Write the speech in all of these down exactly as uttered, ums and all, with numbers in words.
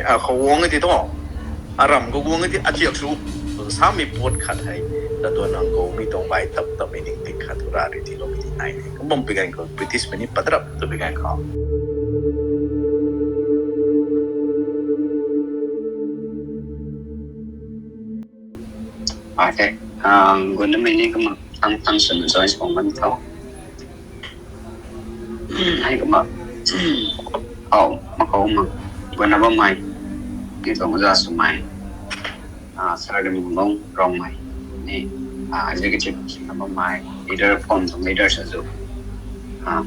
Akhou guang ti tu, aram khou guang ti achiak sw, samei puat khat hei, Jadonang khou mi tuang bai tap tap meaning ti khat ra ri ti lou ti nai. Kum bam pi ganv khou British mei ni patrap tu pi ganv khou. Ai the, gunmei ni kumna thang thang swna join sw bam tho. Hei kumna, hou, makhou ma, gunna bammei, ni tuang za swmei, Sir Limlung Rongmei, ni, executive swna bammei, leader form tuang leader sa zu,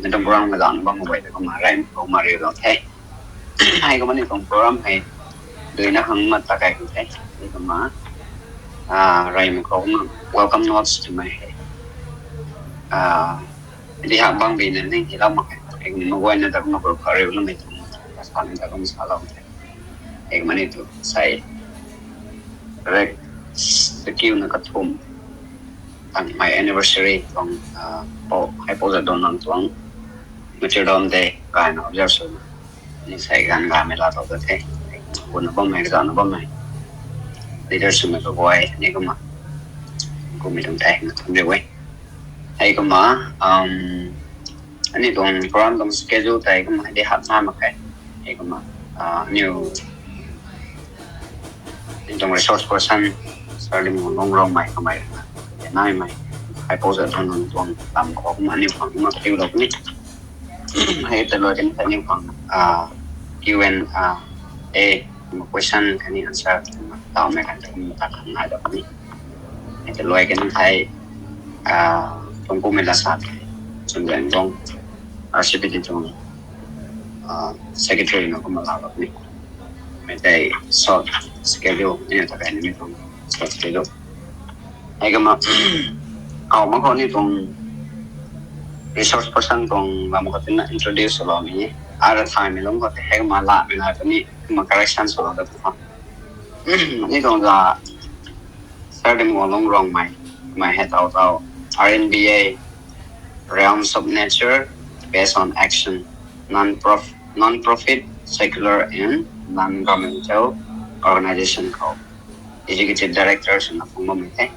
mi tuang program ma zana bammei guay ta kumna rey makhou ma riulou the. Hei kumna ni tuang program hei, duina hang ma ta kai khou the. Hei kumna, rey makhou kumna welcome notes twmei hei, di hak bang bina ni hilou mak khe. Hei kumna maguayna ta kumna group kha riuloumei tuang, kasan ta kumna salou the. Hei kumna ni tu sei, rek, sakiuna kathumh tangmei anniversary tuang, Pou, Haipou Jadonang tuang Martyrdom Day gayna observe swna, ni sei ganv gaymei laa tow ta the. Kuna bammei, kazana bammei, leader swmei kaguay ni kumna, kummei tuang the na thum riu e. Hei kumna, aniu tuang program tuang schedule tei kumna hei di hak na mak khe. Hei kumna, aniu, aniu tuang resource person, Sir Limlung Rongmei kamei, naimei, Haipou Jadonang tuang lam khou kumna aniu khang kumna piulou puni. Hei ta luai kan aniu khang, Q and A, question khatni answer kumna tawmei kan kumna ta khang nai lou puni. Hei ta luai kan thei, tuang kummei la sa the, chwn zaeng tuang, RCPD tuang secretary na kumna laa lou puni. Mei tei short schedule, aniu ta kai ni tuang short schedule. Hei kumna, kau mak khou ni tuang resource person tuang lam khou tina introduce swloumei, ara thaymei lung khou tei hei kumna lamei nai puni, kumna correction swlou da tu khou. Ni tuang za Sir Limlung Rongmei, mei hei taw taw, RNBA, Realms of Nature, Based on Action, non-prof-, non-profit, secular and non-governmental organization khou executive director swna phung bammei the.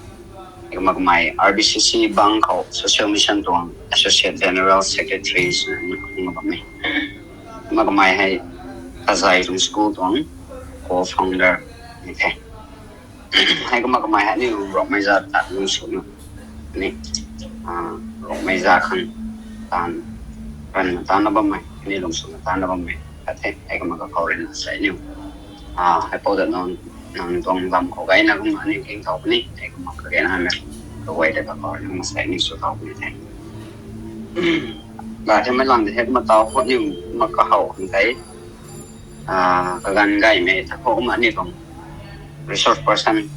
Kumna kamei RBCC bang khou social mission tuang associate general secretary swna phung bammei. Kumna kamei hei Tazai tuang school tuang co-founder ni the. Hei kumna kamei hei aniu Rongmei za tat lung swna ni, Rongmei za khang taanv, ranna taanna bammei, aniu lung swna taanna bammei khat the. Hei kumna kakhou rui na sei aniu, Haipou Jadonang tuang lam khou gayna kumna aniu king thau puni. Hei kumna kagayna mei kaguay tei kakhou rui na sei aniu sw thau puni the. Ga themei lang de hei kumna taw khou aniu kumna kahow khang tei, kaganv gaymei ta khou kumna aniu tuang resource person,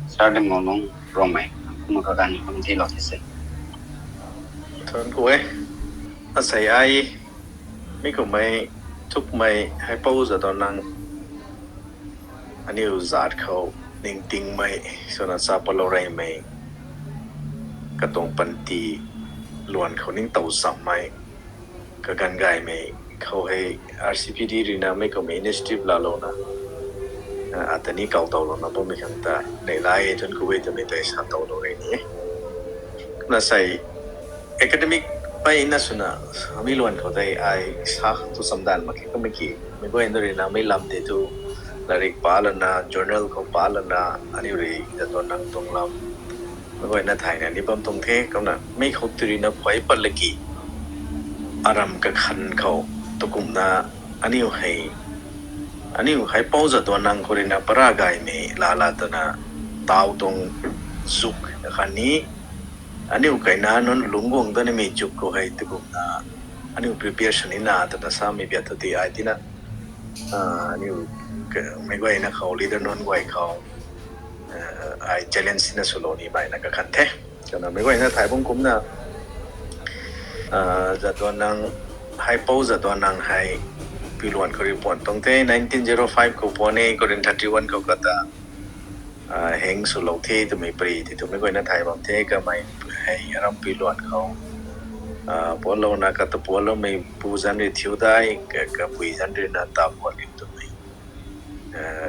Sir Limlung Rongmei, kumna kaganv khang tiilou the se. Thuanc ku e. Asei ai, mi kummei, thukmei, Haipou Jadonang, aniu zat khou ningtingmei swna sa palou reymei, katuang panty luan khou ningtow zammei, kaganv gaymei khou hei RCPD rui na mei kummei initiative laalouna, ata ni kau towlouna bammei khang ta neihla e, thuanc ku e twmei tei sa towlou rey ni e. Kumna sei academic peyna swna mi luan khou tei ai sa khang tu chamdanv mak khe kummei ki, meic guayna rui na mei lam tei tu, latrik pa lana, journal khou pa lana, aniu rui Jadonang tuang lam meic guayna thayna ni bam tuang the. Kumna mei khou tu rui na phuay pat laki, aram kakhan khou, tukumna aniu hei, aniu Haipou Jadonang khou rui na para gaymei laa laa twna taw tuang zuk khatni aniu kaina nunc lungc guang da nimei zuk khou hei tukumna aniu prepare sw nina twna samei biak thu ti ai tina, aniu, meic guayna khou, leader nunc guay khou, ai challenge na swlou ni baihna kakhan the. Kumna meic guayna thay bam kumna, Jadonang, Haipou Jadonang hei piluan khou rui puan tuang the, nineteen zero five khou puan e, Corinth thirty one khou kata, heng swlou the twmei pary ti twmei guayna thay bam the. Kamei hei aram piluan khou puanlouna kata puanloumei pu zanc rui thiu dai, kapui zanc rui na ta puan liu twmei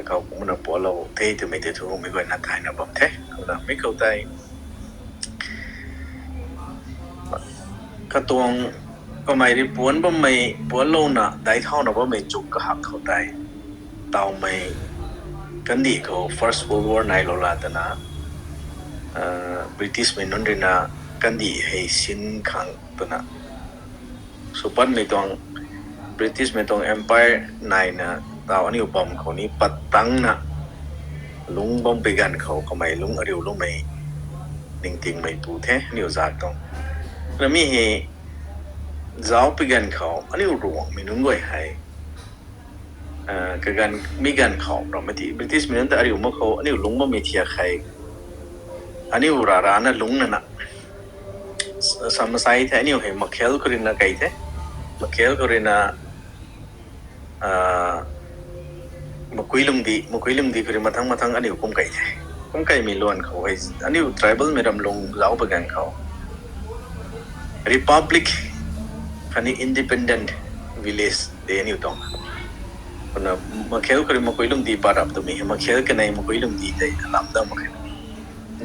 khou kumna pualou the twmei tei thu mei guayna thayna bam the. Kumna mi khou tei katuang kamei rui puan bammei, puanlouna daic thauna bammei chuk kahak khou tei tawmei kandih khou First World War nailou la twna Britishmei nunc ruina kandih hei sin khang twna sw patmei tuang, Britishmei tuang empire naina taw aniu bam khou ni pat tangna lungc bam pui ganv khou kamei lungc ariuloumei ningtingmei pu the aniu zat tuang. Na mi hei zauc pui ganv khou aniu Ruangmei nunc guay hei kaganv mi ganv khou ramei ti Britishmei nunc ta ariu mak khou aniu lungc bammei thiak hei aniu rarana lungcna na samsai the. Aniu hei Makhel khou ruina kei the, Makhel khou ruina Makuilungdi, Makuilungdi khou rui mathang mathang aniu kum kei the. Kum keimei luan khou hei aniu tribalmei ram lung zauc pui ganv khou republic khatni independent village de aniu tuang. Kumna Makhel khou rui Makuilungdi parap twmei hei Makhel kanei Makuilungdi tei alam da mak khe,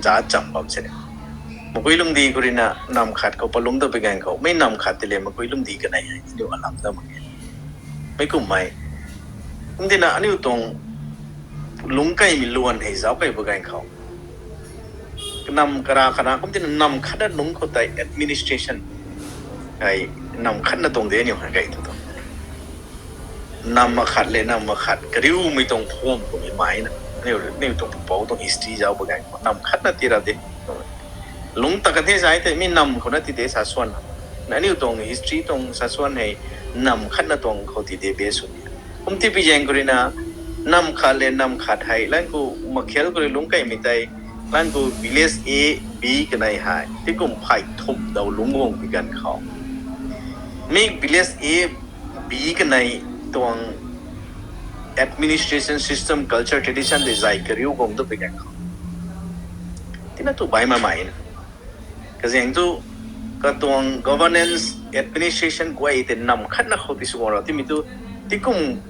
za cham bam sini. Makuilungdi khou ruina nam khat khou palungc da pui ganv khou mei nam khat tei le Makuilungdi kanei hei aniu alam da mak khe. Mei kummei kum tina aniu tuang lungc keimei luan hei zauc kei pui ganv khou nam kara kara kum tina nam khatna lungc khou tei administration hei nam khatna tuang de aniu hei kei tu tu. Nam akhat le nam akhat kariumei tuang pham kummei maina aniu tuang pupouc tuang history zauc pui ganv khou nam khatna tii ra de. Lungc ta kan the zai tei mi nam khou na tii de sa suan. Na aniu tuang history tuang sa suan hei nam khatna tuang khou tii de be sw ni. Kum ti pui zaeng khou ruina nam khat le nam khat hei lan khou Makhel khou rui lungc keimei tei lan khou village A, B kanei hei tikum phay thumh daw lungc guang pui ganv khou mi village A, B kanei tuang administration system, culture, tradition tei zai kariu guang da pui ganv khou tina tu bai ma mai na. Kazaeng tu katuang governance, administration guay tei nam khatna khou ti sw guang ra timei tu tikum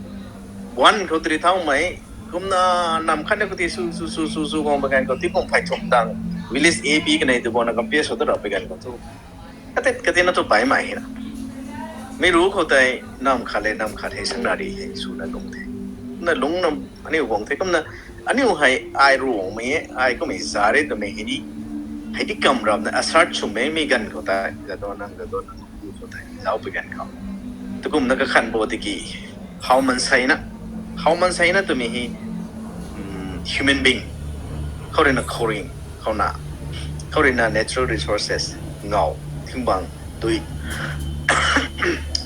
one khou tei thaumei kumna nam khatna khou ti sw sw sw sw sw guang pui ganv khou tikum phay thumh tang village A, B kanei tu guangna compare sw ta ra pui ganv khou tu katit katina tu bai mai hina. Mei ru khou tei nam khat le nam khat hei sangnari hei swna lungc the. Kumna lungc na aniu guang the kumna aniu hei ai Ruangmei e, ai kummei za re twmei hei ni hei di kam ramna assert swmei mi ganv khou tei Jadonang, Jadonang khou tei zauc pui ganv khou tukumna kakhan bo tiki howmanseina, howmanseina twmei hei human being khou ruina khouringh, khouna khou ruina natural resources, ngaw, thingbang, dui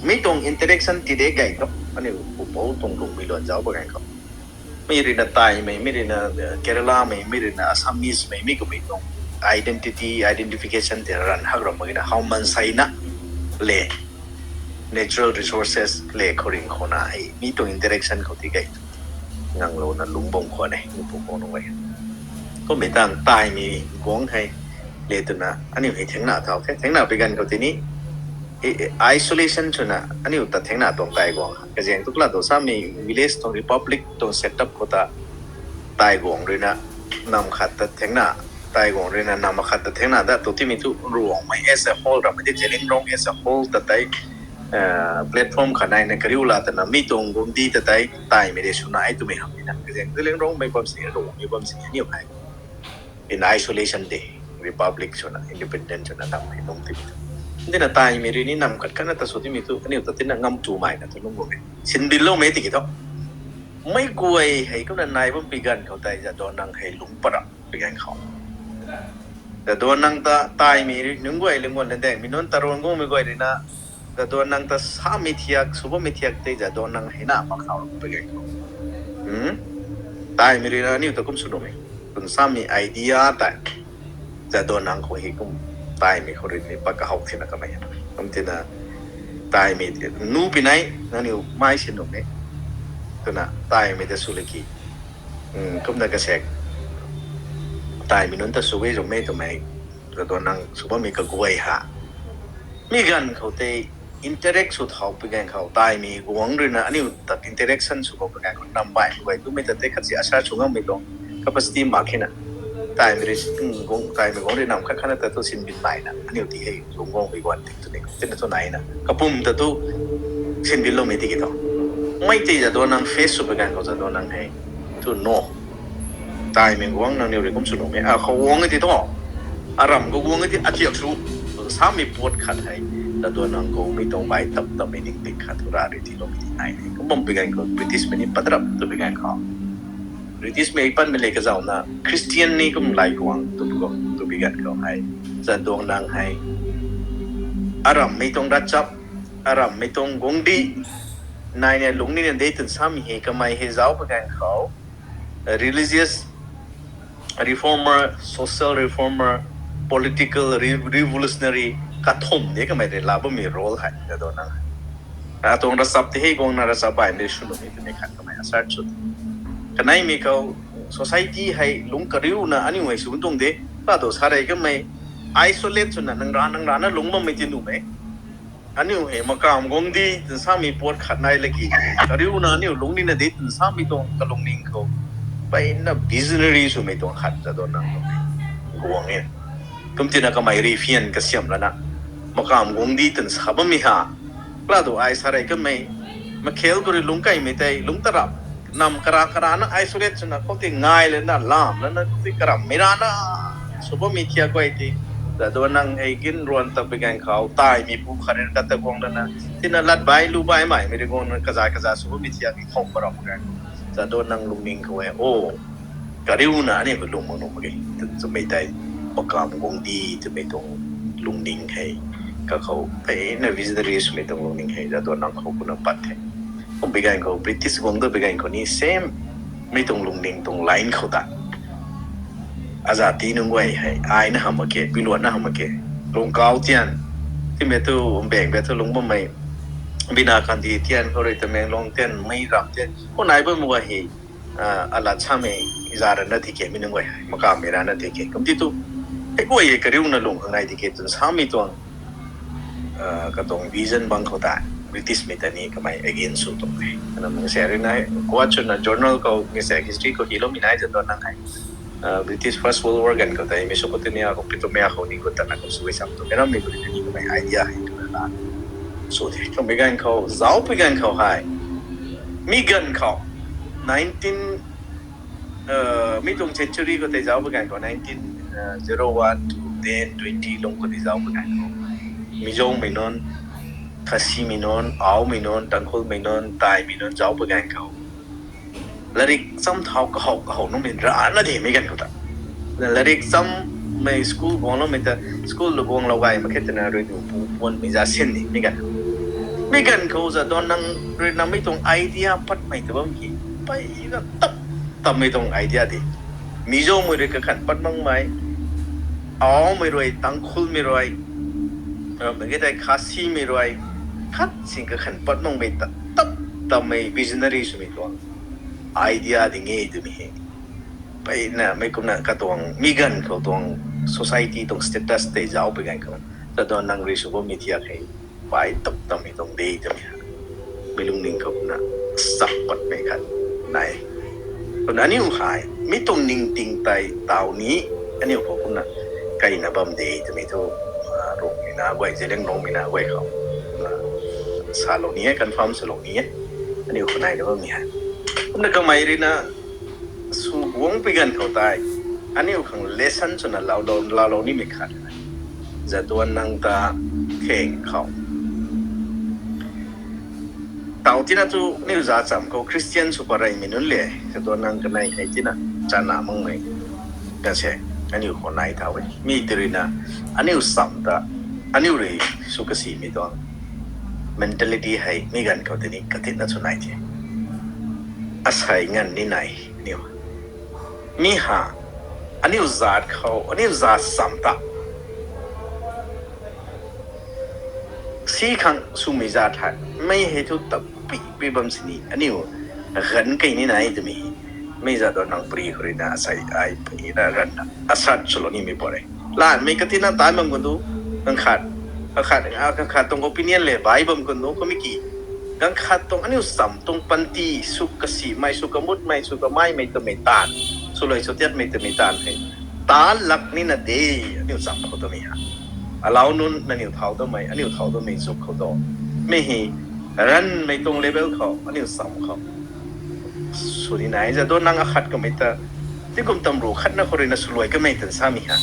mi tuang interaction ti de gay thu aniu pupouc tuang lungmei luan zauc pui ganv khou mi ruina Taimei, mi ruina Keralamei, mi ruina Assamese mei mi kummei tuang identity, identification tei ranv hak ram mak na howmanseina le natural resources le khouringh khouna hei mi tuang interaction khou ti gay nganglouna lungc bam khwan e mi pupouc nunc e. Kummei tang Taimei guang hei le twna aniu hei thengna thau the, thengna pui ganv khou tini isolation swna aniu ta thengna tuang tai guang kazaeng tu kala tu samei village tuang republic tuang setup khou ta tai guang ruina nam khat ta thengna, tai guang ruina nam khat ta thengna da tu timei thu Ruangmei as a whole ramei tei Zeliangrong as a whole ta tei platform khat naina kariu la twna mi tuang guangcdic ta tei Taimei de swna e twmei hamhna kazaeng Zeliangrongmei bam sini, Ruangmei bam sini aniu hei in isolation de, republic swna, independent swna nam hei lungc timei tu tina Taimei rui ni nam khat khatna ta sw timei tu aniu ta tina ngam tu mai na tu lungc guang e. Sinbinloumei tiki thu mei guay hei kumna nai bam pui ganv khou tei Jadonang hei lungc para pui ganv khou Jadonang ta Taimei rui nunc guay lungc guan lendengmei nunc ta ruan guangmei guay ruina Jadonang ta samei thiak, sw bammei thiak tei Jadonang hei na mak khou pui ganv khou Taimei ruina aniu ta kum sw nuhmei twn samei idea tei Jadonang khou hei kum Taimei khou rui ni pat kahou thina kamei kum tina Taimei nu pui nai nangniw mai sin nuhmei twna Taimei ta sw laki kumna kasek Taimei nunc ta sw e zumei twmei Jadonang sw bammei kaguay ha mi ganv khou tei interact sw thau pui ganv khou, taimei guangc ruina aniu ta interaction sw khou pui ganv khou, nam baih khou gay tumei ta tei khat si asar sw ngammei tuang capacity mak khe na. Taimei rui, taimei guangc rui nam khat khat na ta tu sinbin baihna, aniu ti hei lungc guangmei guan ti tu ni, tina tu naina kapum ta tu sinbinloumei tiki tho. Mei tei Jadonang face sw pui ganv khou Jadonang hei tu no. Taimei guangc nangniw rui kum sw nuhmei, a khou guang e ti tho. Aram khou guang e ti atiak sw, samei puat khat hei Jadonang khou mei tuang bai tap tapmei ningting khat thu ra rui tiiloumei ti nai e. Kum bam pui ganv khou British mei ni patrap tu pui ganv khou, British mei panmei le kazauna Christian ni kum lai guang tu pui ganv khou hei, Jadonang hei arammei tuang ravchap, arammei tuang guangcdic naina lungc nina de twna samei hei kamei hei zauc pui ganv khou religious reformer, social reformer, political re-, revolutionary kathumh de kamei rui laa bammei role hei Jadonang hei atuang ravchap tei hei guangna ravchap baihmei sw nuhmei twmei khat kamei assert sw. Kaneimei khou society hei lungc kariuna aniu hei sw tuang de, pa tu sa rei kamei isolate swna nang ra nang rana lungc bammei ti nuhmei. Aniu hei makamv guangcdic twna samei puat khat nai laki, kariuna aniu lungc nina de twna samei tuang kalungning khou, mpeyna visionary swmei tuang khat Jadonang guang e. Kum tina kamei rui fian kasiamh lana, makamv guangcdic twna sa bammei ha, la tu ai sa rei kamei, makhel khou rui lungc kaimei tei lungc tarap, nam kara karana isolate swna khoutei ngai lana lam lana khoutei karammei rana sw bammei thiak guay tei, Jadonang hei ginruan ta pui ganv khou taimei pu khat rui kata guang lana, tina lat bai lu baihmei mei rui guangna kaza kaza sw bammei thiak i thau param ganv, Jadonang lungning khou e o, kariuna aniu khou lungc mak nuh mak ge twmei tei, makamv guangcdic twmei tuang lungning hei, kakhou mpeyna visionary swmei tuang lungning hei Jadonang khou kumna pat the. Kum pui ganv khou British guang ta pui ganv khou ni same, mei tuang lungning tuang line khou ta, aza ti nunc guay hei aina hamh mak khe, piluanna hamh mak khe, lungkau tian, timei thu, mbang be thu lungc bammei, Bina Kandi tian khou rui Tamenglong tian, mei ram tian khou nai bammei guay hei, alat samei za rana ti khe, mi nunc guay hei makamvmei rana ti khe kum ti tu, hei guay hei kariuna lungc khang nai ti khe twna samei tuang katuang vision bang khou tei, British mei ta ni kamei against sw tuang e. Ana mei se rui nai, kuat chwna journal khou mei se history khou hiloumei nai Jadonang hei, British First World War ganv khou tei Mesopotamia khou, Mesopotamia khou ni gut tana khou sw e sam tu, mei rammei khou ni kamei idea hei twna la sw the. Kummei ganv khou, zauc pui ganv khou hei, mi ganv khou, nineteen, mi tuang century khou tei zauc pui ganv khou, nineteen zero one to ten twenty lung khou tei zauc pui ganv khou, Mizomei nunc, Khasimei nunc, Aomei nunc, Tangkhulmei nunc, Taimei nunc zauc pui ganv khou, larik cham thau kahow kahow nunc mei rana de mi ganv khou ta. Larik chammei school guangloumei ta, school lou guanglou gay mak khe twna rui du pu puanmei za sin ni mi ganv khou. Mi ganv khou Jadonang rui namei tuang idea patmei ta bam ki, mpeyna tap tammei tuang idea de. Mizomei rui kakhan pat makmei, Aomei rui, Tangkhulmei rui, ram na ge tei Khasimei rui, khat sin kakhan pat makmei ta tap tammei visionary swmei tuang idea ding e twmei hei. Mpeyna mei kumna katuang mi ganv khou tuang society tuang status tei zauc pui ganv khou, Jadonang rui sw bammei thiak hei, pai tap tammei tuang de twmei ha, mei lungning khou kumna chak patmei khat nai. Kumna aniu hei mi tuang ningting tei taw ni, aniu khou kumna kaina bam de twmei thu, Rongmei na guay, Zeliangrongmei na guay khou salou ni e, confirm swlou ni e. Aniu khou naina bammei hei, kumna kamei rui na sw guang pui ganv khou tei, aniu khang lesson swna laalou, laalou nimei khat, Jadonang ta kheng khou taw tina tu aniu zacham khou Christian sw pareymei nunc le, Jadonang kanei hei tina chana makmei ta se, aniu khou nai thau e. Mi tei rui na, aniu cham ta, aniu rui sw kasimei tuang mentality hei mi ganv khou tei ni katina sw nai the. Asei nganv ni nai, aniu, mi ha, aniu zat khou, aniu zat cham ta si khang swmei zat hei, mei hei thu tapui pui bam sini, aniu ganv kei ni nai twmei, mei Jadonang pary khou rui na asei ai pui na ganv na assert swlou nimei pary. Lanmei katina tan bam khou tu, ganv khat Kakhat, kakhat tuang opinion le bai bam kun nu kumiki. Ganv khat tuang aniu cham tuang panty, sw kasimei, sw kamutmei, sw kamaimei twmei taanv, swluai swtiatmei twmei taanv hei, ta lak nina de, aniu cham khou twmei ha. Alau nunc nangniw thau twmei, aniu thau twmei zuk khou tu, mi hei ranvmei tuang level khou aniu cham khou sw ni nai za do nang akhat kamei ta, tingkum tamru khatna khou ruina swluai kamei tan samei ha.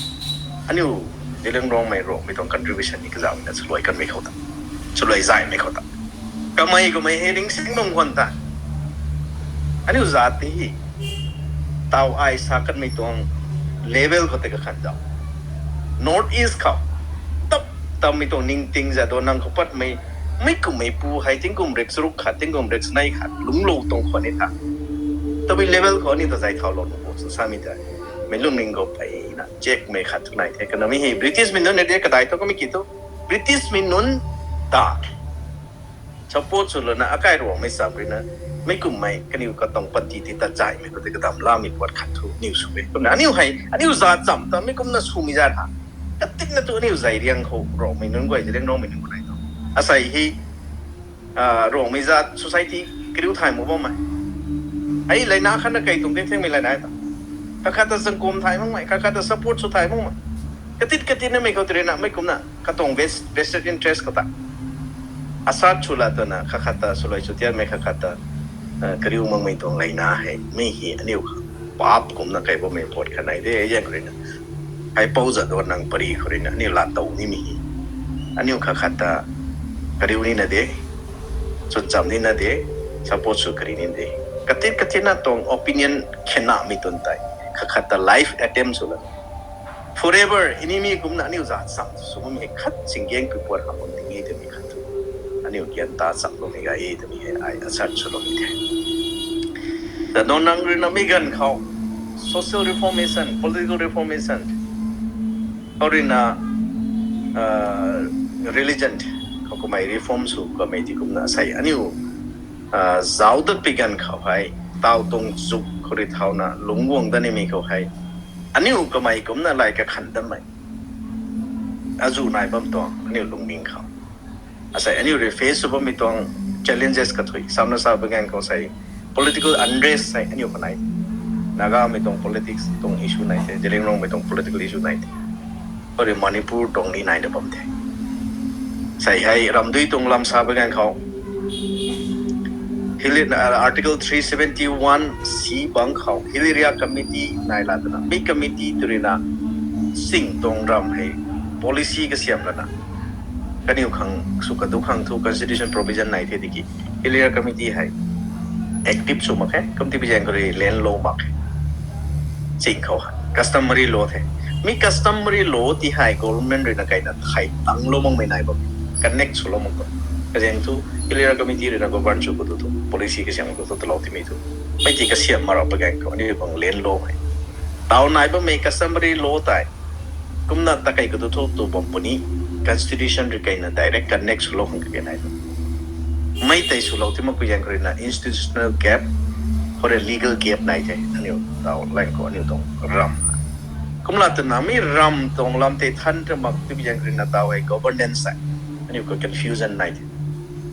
Aniu Zeliangrongmei Rongmei tuang contribution ni kazauhna swluai kanmei khou ta, swluai zaymei khou ta, kamei kamei hei ringcsin bam khwan ta, aniu zat ti hi taw ai sa kanmei tuang level khou tei kakhan zau. North East khou tap tammei tuang ningting za do nang khou patmei, mi kummei pu hei tingkum rek charuk khat, tingkum rek chanei khat lungclou tuang khwan ni tha. Tabui level khou aniu ta zay thaulou nu bo sw samei ta, mei lungning khou peyna checkmei khat thu nai the. Kanamei hei Britishmei nunc na de kadai thu kamiki thu, Britishmei nunc ta support swlouna akai Ruangmei cham ruina, mi kummei kaniw katuang panty ti ta zaymei khou tei kadam lamei puat khat thu aniu sw e. Kumna aniu hei aniu zat cham ta mi kumna swmei zat ha. Katikna tu aniu zay riang khou Ruangmei nunc guay, Zeliangrongmei nunc guay nai tu, asei hei Ruangmei zat society kariu thay mak bammei, hei leina khatna kei tuang de thengmei leina ta, kakhat ta zangkum thay makmei, kakhat ta support sw thay makmei, katit katit namei khou tei ruina mei kumna katuang vested interest khou ta asat sw la twna kakhat ta swluai swtiatmei, kakhat ta kariu makmei tuang leina hei mi hei aniu khang paap kumna kai bammei puat khat nai de. Zaeng khou ruina, hei pou zat do nang pary khou ruina aniu lat tow nimei hei, aniu kakhat ta kariu nina de, chwncham nina de, support sw kari nina de. Katit katit na tuang opinion khenamei twn tei kakhat ta life attempt sw la forever enemy kumna aniu zat cham sw bammei hei khat singgiang pui puat hamh bam ding e twmei khat thu aniu gian ta cham bammei gay e twmei hei ai asat swloumei the. Tadon nang ruina mi ganv khou social reformation, political reformation, khou ruina religion khou kamei reform sw kamei ti kumna sei aniu zauc dat pi ganv khou hei, taw tuang zuk khou rui thauna lungc guang dat nimei khou hei, aniu kamei kumna lay kakhan datmei azuh nai bam tuang aniu lungning khou. Asei aniu rui face sw bammei tuang challenges kathui samna sa pi ganv khou sei political unrest hei aniu khou nai. Nagamei tuang politics tuang issue nai the, Zeliangrongmei tuang political issue nai the. Khou rui Manipur tuang ni nai na bam the. Sei hei ramdui tuang lam sa pi ganv khou Article three seventy-one C bang khou Hill Area Committee nai la twna, mi committee tw ruina sing tuang ram hei policy kasiam lana, kaniw khang sw kadu khang thu constitution provision nai the tiki Hill Area Committee hei active sw mak khe, kum ti pi zaeng khou rui land law mak khe. Ching khou hei customary law the. Mi customary law ti hei government ruina kaina thei tanglou makmei nai bam, connect swlou mak bam. Kazaeng thu Hill Area Committee ruina govern sw khou tu thu policy kasiam khou tu talou timei thu, mei ti kasiam mak rap pi ganv khou aniu bang land law hei, taw nai bammei customary law tei kumna takei khou tu thu tu bam puni, constitution rui kaina direct connect swlou khang kage nai bam. Mei tei swlou ti mak pi zaeng khou ruina institutional gap, khou rui legal gap nai the aniu taw lang khou aniu tuang ram. Kumla twna mi ram tuang lam tei than ta mak ti pi zaeng khou ruina taw hei governance hei aniu khou confusion nai the.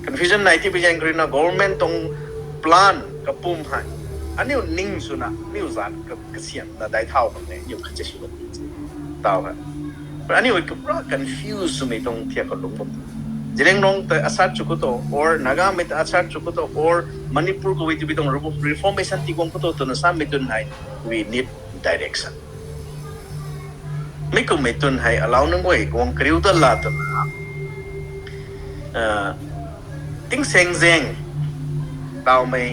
Confusion nai ti pi zaeng khou ruina government tuang plan kapum hei aniu ning swna aniu zat kasiamna dai thau khang ne aniu khat che sw taw hei aniu hei kapra confuse swmei tuang thiak kalung bam. Zeliangrong ta asat sw khou tu, or Nagamei ta asat sw khou tu, or Manipur khou ti pi tuang reformation ti guang khou tu twna samei twn hei, we need direction. Mi kummei twn hei alauc nunc guay guang kariu dat la twna, tingsaeng zaeng tawmei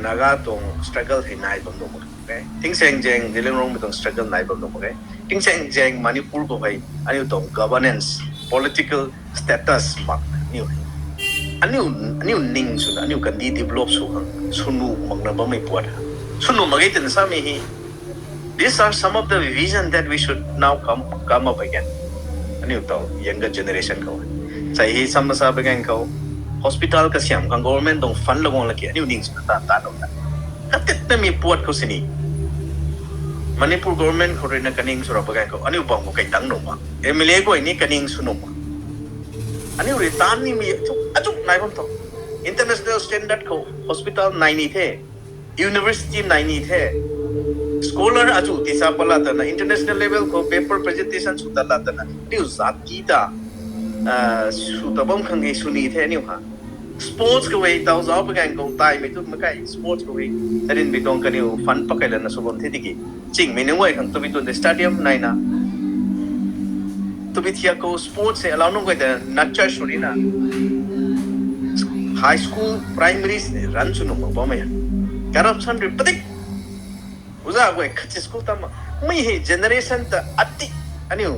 Naga tuang struggle hei nai bam nuh mak e. Tingsaeng zaeng Zeliangrongmei tuang struggle nai bam nuh mak e. Tingsaeng zaeng Manipur khou hei aniu tuang governance, political status mak aniu hei, aniu ning swna aniu kandi develop sw khang swnuh makna bammei puat swnuh mak e twna samei hei, these are some of the vision that we should now come, come up again. Aniu taw younger generation khou sei hei samna sa pi ganv khou hospital kasiam khang government tuang fund lou guang laki aniu ning swna ta ta nuh ta, katitna mi puat khou sini Manipur government khou ruina kaning sw rap pi ganv khou aniu bam khou kai tang nuh mak, M L A guay ni kaning sw nuh mak. Aniu rui taanv nimei achu achu nai bam thu. International standard khou hospital nai ni the, university nai ni the, scholar achu tisa pat la tana international level khou paper presentation sw ta la tana aniu zat ti ta sw ta bam khang hei sw ni the aniu ha. Sports khou hei taw zauc pui ganv khou taimei tu makai sports khou hei tarinmei tuang kaniw fund pakai lana sw bam the tiki chingmei nunc guay khang tabui tuang the stadium naina tabui thiak khou sports hei allow nunc guay ta nurture sw rina high school, primary run sw nuh mak bammei. Corruption rui padik. Uza guay khat si school tam mi hei generation ta ati aniu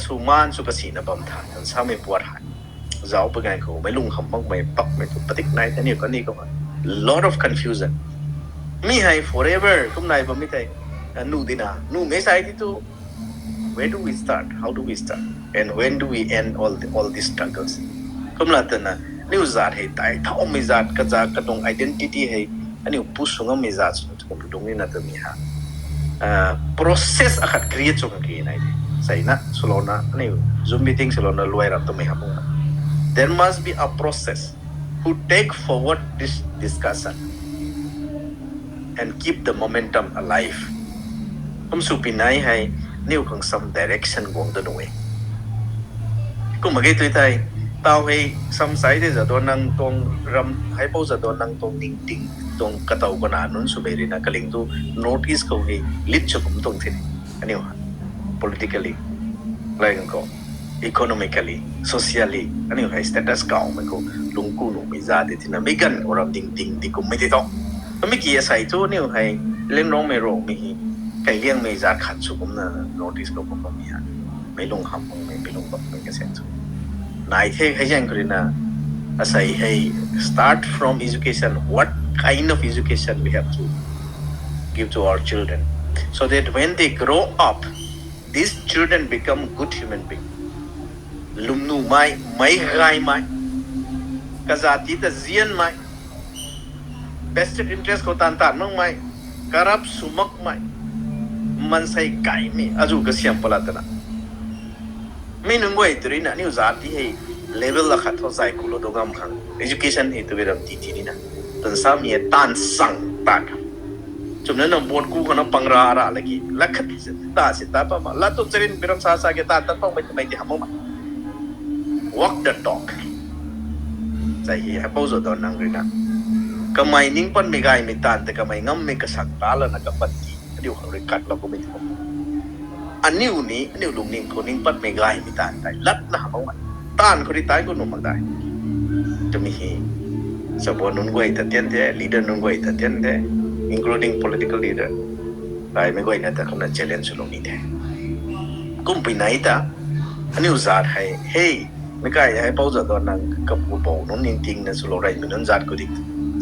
sw maan sw kasina bam tha tan samei puat hei. Zauc pui ganv khou meic lung hamh makmei pakmei tu padik nai the aniu kani khou lot of confusion. Mi hei forever kum nai bammei tei nuh dina nuhmei sai ti tu where do we start? How do we start? And when do we end all, the, all these struggles? Kumla tana aniu zat hei tai thaumei zat kazat katuang identity hei aniu pu sw ngammei zat sw kum dung nina twmei ha process akhat create sw kaki nai de. Seina swlouna aniu Zoom meeting swlouna luai rap twmei ha puna there must be a process who take forward this discussion and keep the momentum alive. Kum sw pi nai hei aniu khang some direction guang ta nuh e. Kumna ge tui thei taw hei sam sai de Jadonang tuang ram hei pou Jadonang tuang ningting tuang katow kana nunc swmei rina kaling tu North East khou hei lead sw kum tuang the aniu politically, like khou economically, socially aniu hei status kawmei khou lungc ku nuhmei zat de tina mei ganv khou ram ningting di kummei tei thu mei ki asei thu aniu hei Liangrongmei Rongmei hei kailiangmei zat khat sw kumna North East khou kum bammei ha. Mei lung hamh makmei mei lung bakmei kasen sw nai the. Hei zaeng khou rina asei hei start from education, what kind of education we have to give to our children so that when they grow up, these children become good human being. Lwmnuhmei, meic gaymei, kazat ti ta zianmei, vested interest khou taanv taanv makmei, corrupt sw makmei, maansei gaymei azu kasiam pat la tana mi nunc guay tu rina aniu zat ti hei level akhat thu zay kulou do ngam khang education hei tabui ram ti ti nina tan samei e taanv sang tat kha. Chumna na vote ku khou na pangra ra laki lat khat ta si ta pa ma lat tu charin biram sa sa ke taanv tat paumei twmei ti hamh mak ma walk the talk. Sai hei hei pou Jadonang rina kamei ning patmei gaymei taanv tei kamei ngammei kasak ta lana kapat ti aniu khang rui kat lou kumei ti aniu ni aniu lungning khou ning patmei gaymei taanv tei latna hamh mak ma taanv khou rui tai ku nuh mak dai twmei hei Sabon nunc guay ta tian the, leader nunc guay ta tian the, including political leader, raimei guayna ta kumna challenge swlou ni the. Kumpui nai ta aniu zat hei hei meic kai hei pou Jadonang kapupou nunc ningtingna swlou raimei nunc zat khou di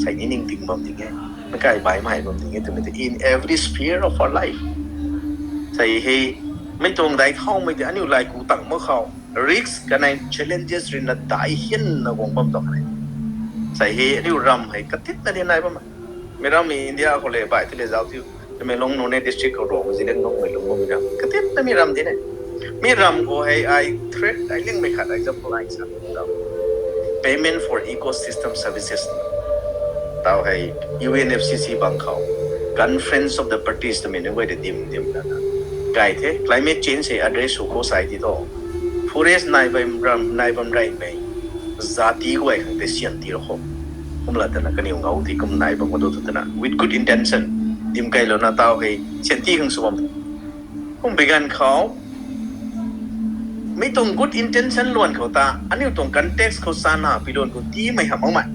sei ni ningting bam ding e, meic kai baihmei bam ding e twmei ta in every sphere of our life. Sei hei mei tuang dai thaumei tei aniu lai ku tang mak khou risk kanei challenges ruina dai hianna guang bam tuang kha e. Sei hei aniu ram hei katitna di nai bam e. Mei rammei India khou le baih ti le zauc tiu Tamenglong Noney district khou Ruangmei, Zeliangrongmei, Lungmei ram katitna mi ram di ne. Mi ram khou hei ai threat ai lingmei khat example ai sa payment for ecosystem services. Taw hei U N F C C bang khou Conference of the Parties twmei nunc guay ta dim dim lana kai the climate change hei address sw khou sai ti thu forest nai bam ram nai bam reymei zati guay khang tei syan ti ro khou kumla tana kaniw ngau ti kum nai bam khou tu twna with good intention dim kailouna taw hei syan ti khang sw bam kum bi ganv khou mi tuang good intention luan khou ta aniu tuang context khou sana pi luan khou tiimei hamh makmei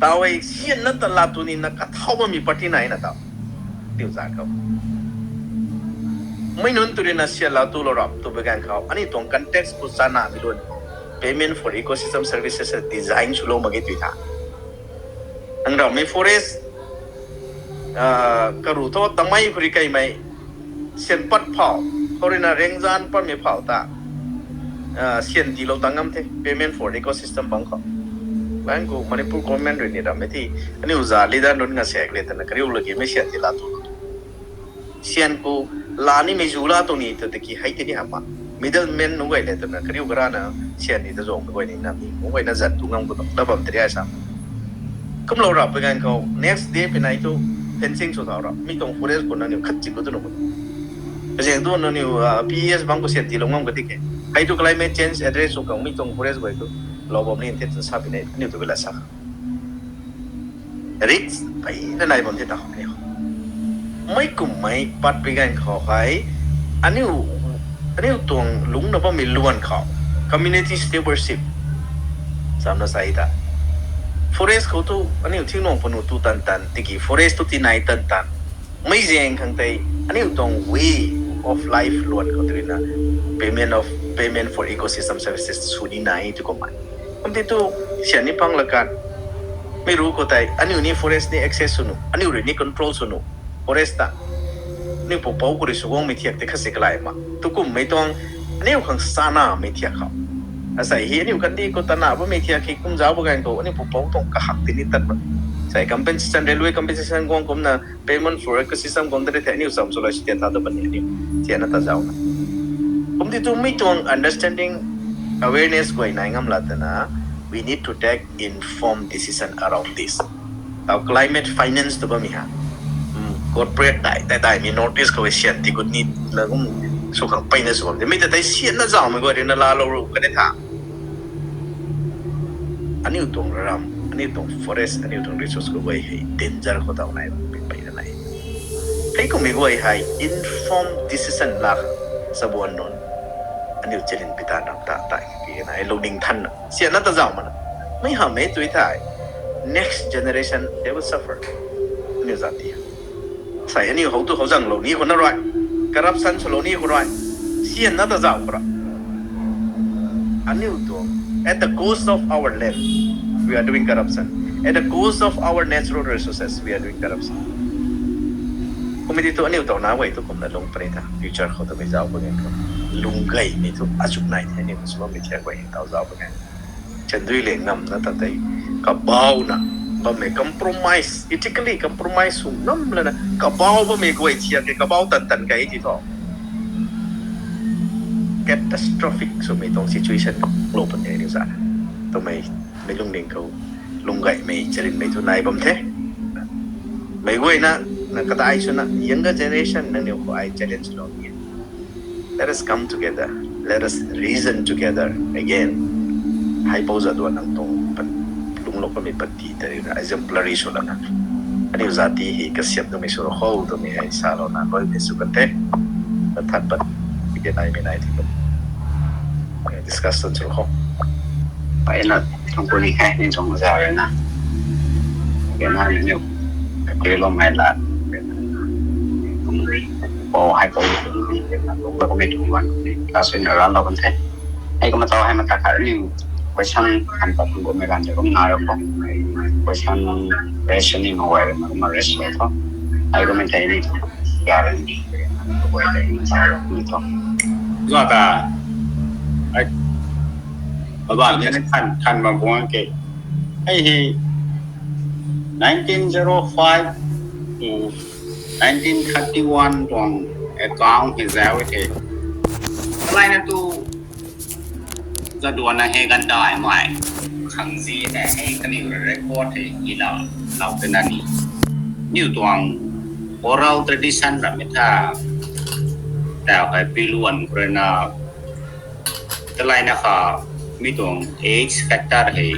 taw hei syan na ta laa tu nina kathau bammei party naina taw tiu zat khou mei nunc tu ruina syan laa tu lou rap tu bi ganv khou aniu tuang context khou sana pi luan khou payment for ecosystem services design swlou mak ge tui tha. Ang rammei forest karu thu tamei khou rui kaimei syan pat phau khou ruina rengzan patmei phau ta syan tiilou tang ngam the payment for ecosystem bang khou. Lang khou Manipur government rui ni rammei ti aniu za leader nunc nga sek le twna kariu lagimei syan ti laa tu syan khou laa nimei zu laa tu ni tw tiki hei tini hamh ma Middleman nunc guay le twna kariu karana syan ni ta zang guay ni nam ni nunc guayna zat tu ngam khou ta bam tari ai sa. Kumlou rap pui ganv khou next day pui nai tu fencing sw thau ra mi tuang forest khou nangniw khat chik khou tu nu. Kazang tu nangniw P E S bang khou syan tiilou ngam ka ti ke. Hei tu climate change address sw khang mi tuang forest guay tu lou bam ni the twna sa pui nai aniu tu bela sa khang risk peyna nai bam the ta khou ni. Mei kummei pat pui ganv khou hei aniu aniu tuang lungcna bammei luan khou community stewardship samna sa ta forest khou tu aniu thingnuang panu tu tan tan tiki forest tu tinai tan tan mei zaeng khang tei aniu tuang way of life luan khou tu ruina payment of payment for ecosystem services sw ni nai tu kummei. Kum ti tu syan ni pang la kan mei ru khou tei aniu ni forest ni access sw nu aniu rui ni control sw nu forest ta aniu pupouc khou rui sw guangmei thiak tei khat si kalai ma tu kummei tuang aniu khang sanamei thiak khou asei hei aniu kandih khou tana bammei thiak hei kum zauc ba ganv khou aniu pupouc tuang kahak ti ni tat ma sei compensation, railway compensation guang kumna payment for ecosystem guang da the aniu cham swlou si tia tha tu bam ni aniu tiana ta zauc na. Kum ti tu mei tuang understanding, awareness guay nai ngam la twna we need to take informed decision around this. Tau climate finance tu bammei ha corporate dai dai daimei North East khou syan ti gut ni la kum sw khang peyna sw bam de mei ta tei syanna zauhmei guay ruina laalou ru kan e tha. Aniu tuang ram, aniu tuang forest, aniu tuang resource khou guay hei danger khou tau nai peyna nai. Hei kummei guay hei informed decision lak sabuan nunc aniu chalin pi ta nam ta ta ki na hei lungning thanna syanna ta zauh mana. Mei hamhmei tu thei next generation they will suffer. Aniu zat ti sei aniu hou tu hou zanglou ni khou na rui, corruption swlou ni khou rui, syanna ta zauh khou ra aniu tuang at the cost of our land we are doing corruption, at the cost of our natural resources we are doing corruption. Kummei ti tu aniu tau na guay tu kumna lung puni ta future khou twmei zauc puni khou lung gaymei thu azuh nai the aniu sw bammei thiak guay tau zauc puni. Chandui le ngamna ta tei kabauna bammei compromise, ethically compromise sw ngam lana kabau bammei guay thiak ke kabau tan tan kei ti thu catastrophic swmei tuang situation lou pun the ni zana twmei mei lungning khou lung gaymei charinmei thu nai bam the. Mei guayna na kadai swna younger generation nangniw khou ai challenge lou ni. Let us come together. Let us reason together again. Haipou Jadonang tuang lungclou kamei panty tei ruina exemplary sw lana aniu zat ti hei kasiam twmei sw ra khou twmei hei salouna luaimei sw kan the. Kathat pat ke naimei nai ti discussion sw ra khou. Pai na thangpuni khe ni tuang za rui na kena ni niu katiloumei lat pou haipou kumei tuang luan last week na ranlou kan the. Hei kumna tau hei mata khat ni question kan pat kum kummei ganv tei kumna ra khou question raise ni ma guay rui na kumna raise lou tho. Hei kummei tei ni ga rui ni guay tei kumna tau ni tho. Zua ta, ai, aban ni khan khan bam buang ke. Hei hei nineteen zero five to nineteen thirty-one tuang account hei zauc e the. Kalai na tu Jadonang hei gandaimei khang zi tei hei kaniw rui record hei i la lou twna ni. Niw tuang oral tradition rammei tha tau hei piluan khou rui na talai na kha mi tuang X factor hei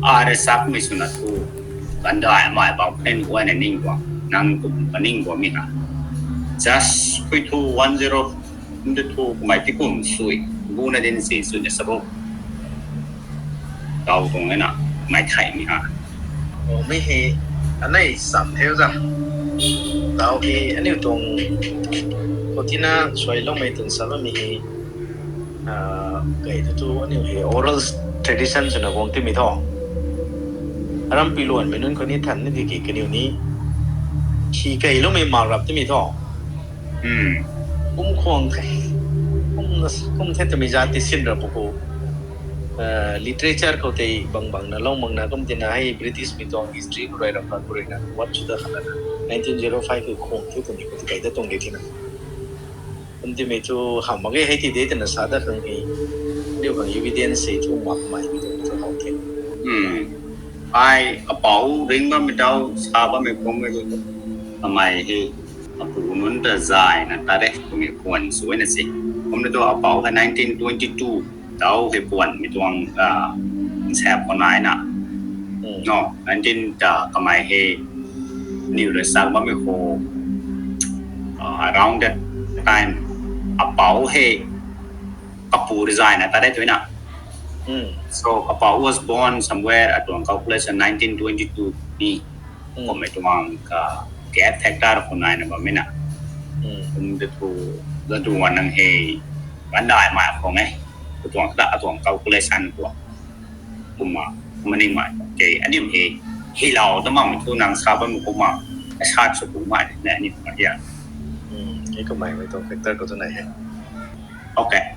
a rui sakmei swna thu gandaimei bam khen guayna ning guang nang kum kaning guangmei ha. Just khui thu one zero kum tu thu kumei ti kum sui buna din si sui na sa bo. Tau tuang e na, mei theimei ha. O, mi hei anei sam theu za. Tau hei aniu tuang khou tina suailoumei twn sa bammei hei, kei tu tu aniu hei oral tradition swna guang timei tho. Aram piluanmei nunc khou ni than ni tiki kaniw ni hi keiloumei mak rap timei tho. Kum khwang the, kum the twmei zat ti sin ra pu khou literature khou tei bang bangna lou makna kum tina hei British mei tuang history khou rui ram pat khou rui na what chu ta khat lana nineteen zero five khou khwang the twmei khou ti kei ta tuang de tina. Kum timei thu hamh mak ge hei ti de twna sa dat khang hei, aniu khang evidence hei thu mak mei mi tu thu how the. Hmm. Ai apou ring bammei dau, sa bammei kum e tu. Kamei hei apu nunc ta zayna tat e, kummei puan sw na se. Kumna tu apou hei nineteen twenty-two dau hei puan mi tuang, ah, nsa khou nai na. Hmm. No, nineteen ta kamei hei niw rui sa bammei khou, ah, around that time, apou hei kapu rui zayna tat e tu na. Hmm. So, apou was born somewhere atuang calculation nineteen twenty-two ni. Hmm. Kummei tuang ka gap factor khou naina bammei na. Hmm. Kum de thu, la tu wan nang hei, ban dai mai khou nge. Katuang ta, atuang calculation khou. Kumna, maning mai. Okay, aniu hei, hei lau ta mak mi thu nang sa bammei kumna, asat sw kum mai, na aniu ma ya. Hmm, hei kummei mei tuang factor khou tu nai he. Okay.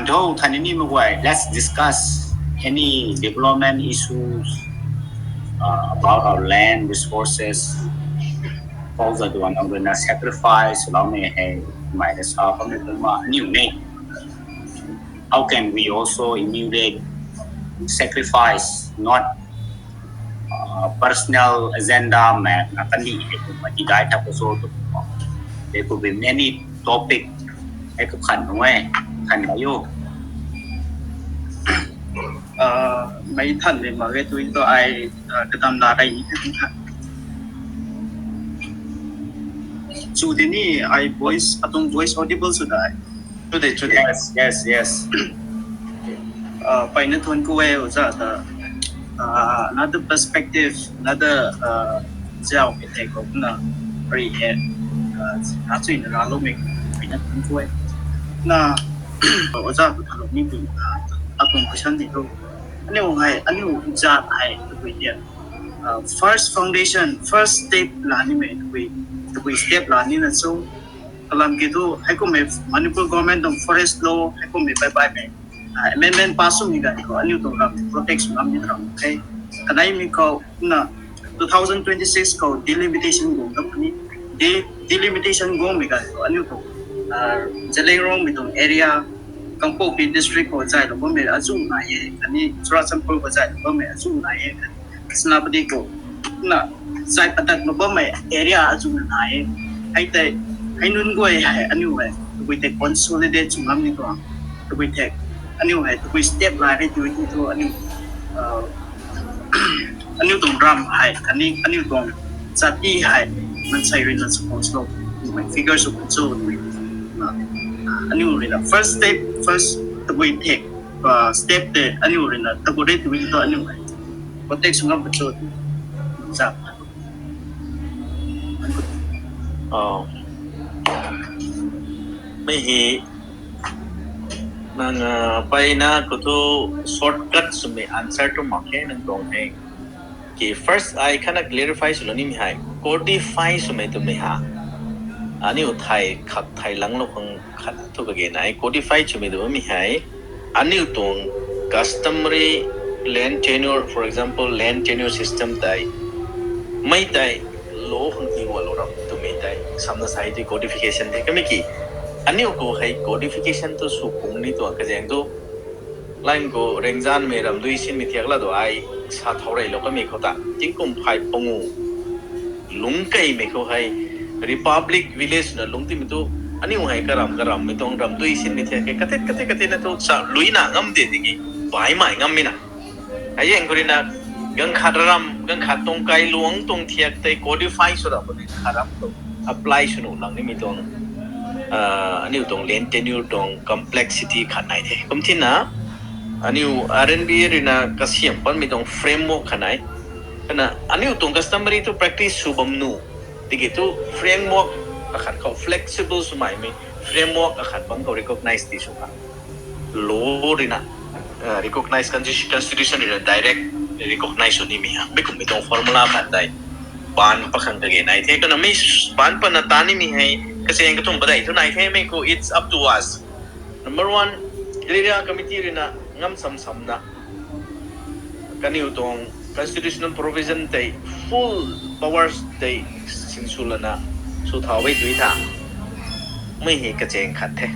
Ntho thanini mak guay, let's discuss any development issues, uh, about our land resources. Pau za duan ang rui na sacrifice loumei hei, mei ta sa bammei kumna aniu ne. How can we also emulate sacrifice, not, uh, personal agenda mei na kandih hei kumna ti dai tha ko so tu. There could be many topic hei kau khan nunc e, khan nai o. Uh, mei than de mak ge tu tu ai, uh, kadam la rei ni the tha. Chu de ni ai voice, atuang voice audible sw dai. Chu de, chu de. Yes, yes, yes. Uh, peyna thuan ku e oja ta, uh, another perspective, another, uh, zauc kei the kumna, ri he, uh, achuina raloumei, peyna thuan ku e. Na, oja ta thalou ni tu, uh, atuang question di tu. Aniu hei, aniu zat hei, tabui dia. Uh, first foundation, first step la nimei, tabui, tabui step la nina so, kalam ki tu, heikummei Manipur government tuang forest law, heikummei bai baimei, uh, amendment pass swmei ganv khou, aniu tuang ram protect sw ngam ni ram the. Kaneimei khou, na, two thousand twenty-six khou delimitation guang ta puni, de-, delimitation guangmei ganv khou, aniu tuang, uh, Zeliangrongmei tuang area, Kangpokpi district khou zaylou bammei azuh nai e, khatni Churachandpur khou zaylou bammei azuh nai e, khatni Senapati khou na zay patak lou bammei area azuh nai e. Hei tei, hei nunc guay hei aniu hei, tabui tei consolidate sw ngam ni tuang, tabui tei, aniu hei, tabui step la rei tu, tu, tu, aniu, uh, aniu tuang ram hei, khatni aniu tuang jati hei, mansei rui na support lou, figure sw kan cho, aniu rui na first step, first tabui tei, uh, step tei aniu rui na tabui rei tabui tu aniu hei protect sw ngam cho, za. Oh. Mei hei, nang, uh, peyna khou thu shortcut swmei answer tu mak khe nang tuang hei. Ki first ai khatna clarify swlou nimei hei, codify swmei twmei ha. Aniu thei khat thei langlou khang khat thu kage nai, codify swmei twmei hei. Aniu tuang customary land tenure, for example, land tenure system tei, mei tei law khang ti gualou ram twmei tei, samna sai tei codification the kamei ki. Aniu khou hei codification tu sw kung ni tuang kazaeng tu. Line khou Rengzanmei ramdui sinmei thiak la tu ai sa thau reylou kamei khou ta. Tingkum phay pangu lungc keymei khou hei Republic Village na lungc timei tu aniu hei karam karammei tuang ramdui sinmei thiak khe katit katit katit na tu sa luina ngam de tiki baihmei ngammei na. Hei zaeng khou rui na ganv khat ram, ganv khat tuang kailuangc tuang thiak tei codify sw ra puni khat ram tu apply sw nuh lang nimei tuang, ah, aniu tuang land tenure tuang complexity khat nai the. Kum thina, aniu R N B A rui na kasiam panmei tuang framework khat nai. Kana aniu tuang customary tu practice sw bam nuh tiki tu framework akhat khou flexible swmei mei framework akhat bang khou recognize ti sw kha. Law rui na, uh, recognize consti-, constitution rui na direct recognize sw nimei ha. Mi kummei tuang formula khat tei baan pakhang kage nai the. Kana mi baan pana ta nimei hei kachaeng kathumh padeih thu nai the mei khou it's up to us. Number one, area committee rui na ngam sam samna kaniw tuang constitutional provision tei full powers tei sinsw lana sw thau e tui tha. mei hei kachaeng khat the.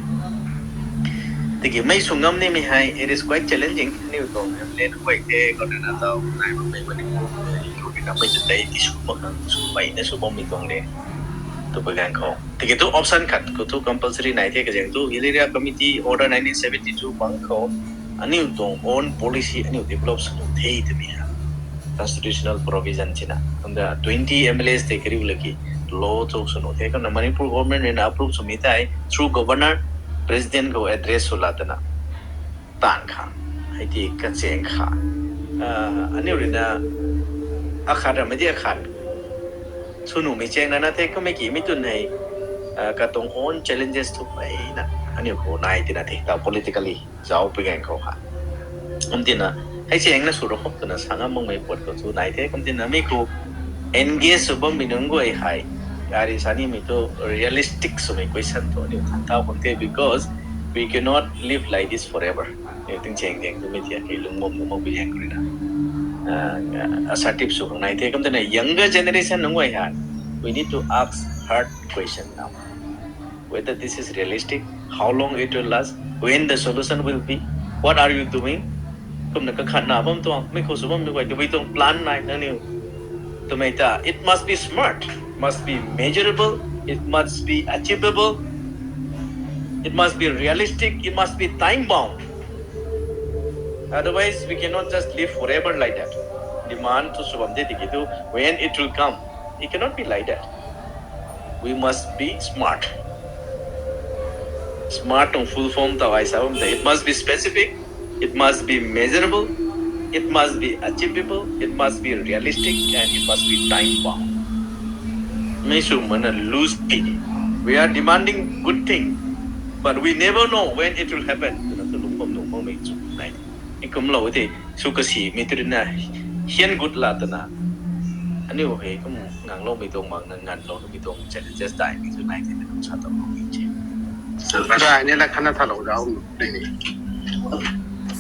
Tiki mei sw ngam nimei hei, it is quite challenging. Aniu tuang M L A nunc guay the, khou rui na tau nai bammei Manipur, Manipur rui na mei ta tei tisw mak khang sw pai na sw bammei tuang le. Tw pa ganv khou. Tiki thu option khat khou thu compulsory nai the kazaeng thu Hill Area Committee Order nineteen seventy-two bang khou aniu tuang own policy aniu develop sw nuh the twmei ha. Constitutional provision china. Kumna twenty M L As tei kariu laki law thu sw nuh the. Kumna Manipur government rui na approve swmei tei through governor, president khou address sw la twna taanv kha, hei ti kachaeng kha. Ah, aniu rui na akhat ramei di akhat sw nuhmei chaeng na na the, kummei ki mi tun hei, ah, katuang own challenges thu mpeyna aniu khou nai tina the, tau politically zauc pui ganv khou ha. Kum tina, hei chaeng na sw ra khou twna sa ngam makmei puat khou thu nai the, kum tina mi khou engage sw bammei nunc guay hei, gari sa nimei thu realistic swmei question thu aniu than thau khang the, because we cannot live like this forever. Aniu tingchaeng zaeng twmei thia hei lung bam nuh mak pui ganv khou rui na, ah, assertive sw khang nai the. Kum tina younger generation nunc guay hei, we need to ask hard question now. Whether this is realistic, how long it will last, when the solution will be, what are you doing? Kumna kakhatna bam tuang, mi khou sw bammei guay, tabui tuang plan nai nangniw twmei ta, it must be smart, must be measurable, it must be achievable, it must be realistic, it must be time bound. Otherwise, we cannot just live forever like that. Demand thu sw bam de tiki thu, when it will come, it cannot be like that. We must be smart. Smart tuang full form tau ai sa bam de. It must be specific, it must be measurable, it must be achievable, it must be realistic, and it must be time bound. Mei sw mana loose thing. We are demanding good thing, but we never know when it will happen. Twna thu lung bam nuh makmei chu nai. I kumlou the, sw kasimei tu rui na hian gut la twna aniu hei kum ngangloumei tuang mak na nganlou nimei tuang challenges daihmei tu nai the, kum sa tau makmei che. Zai ni la khatna thalou zauc.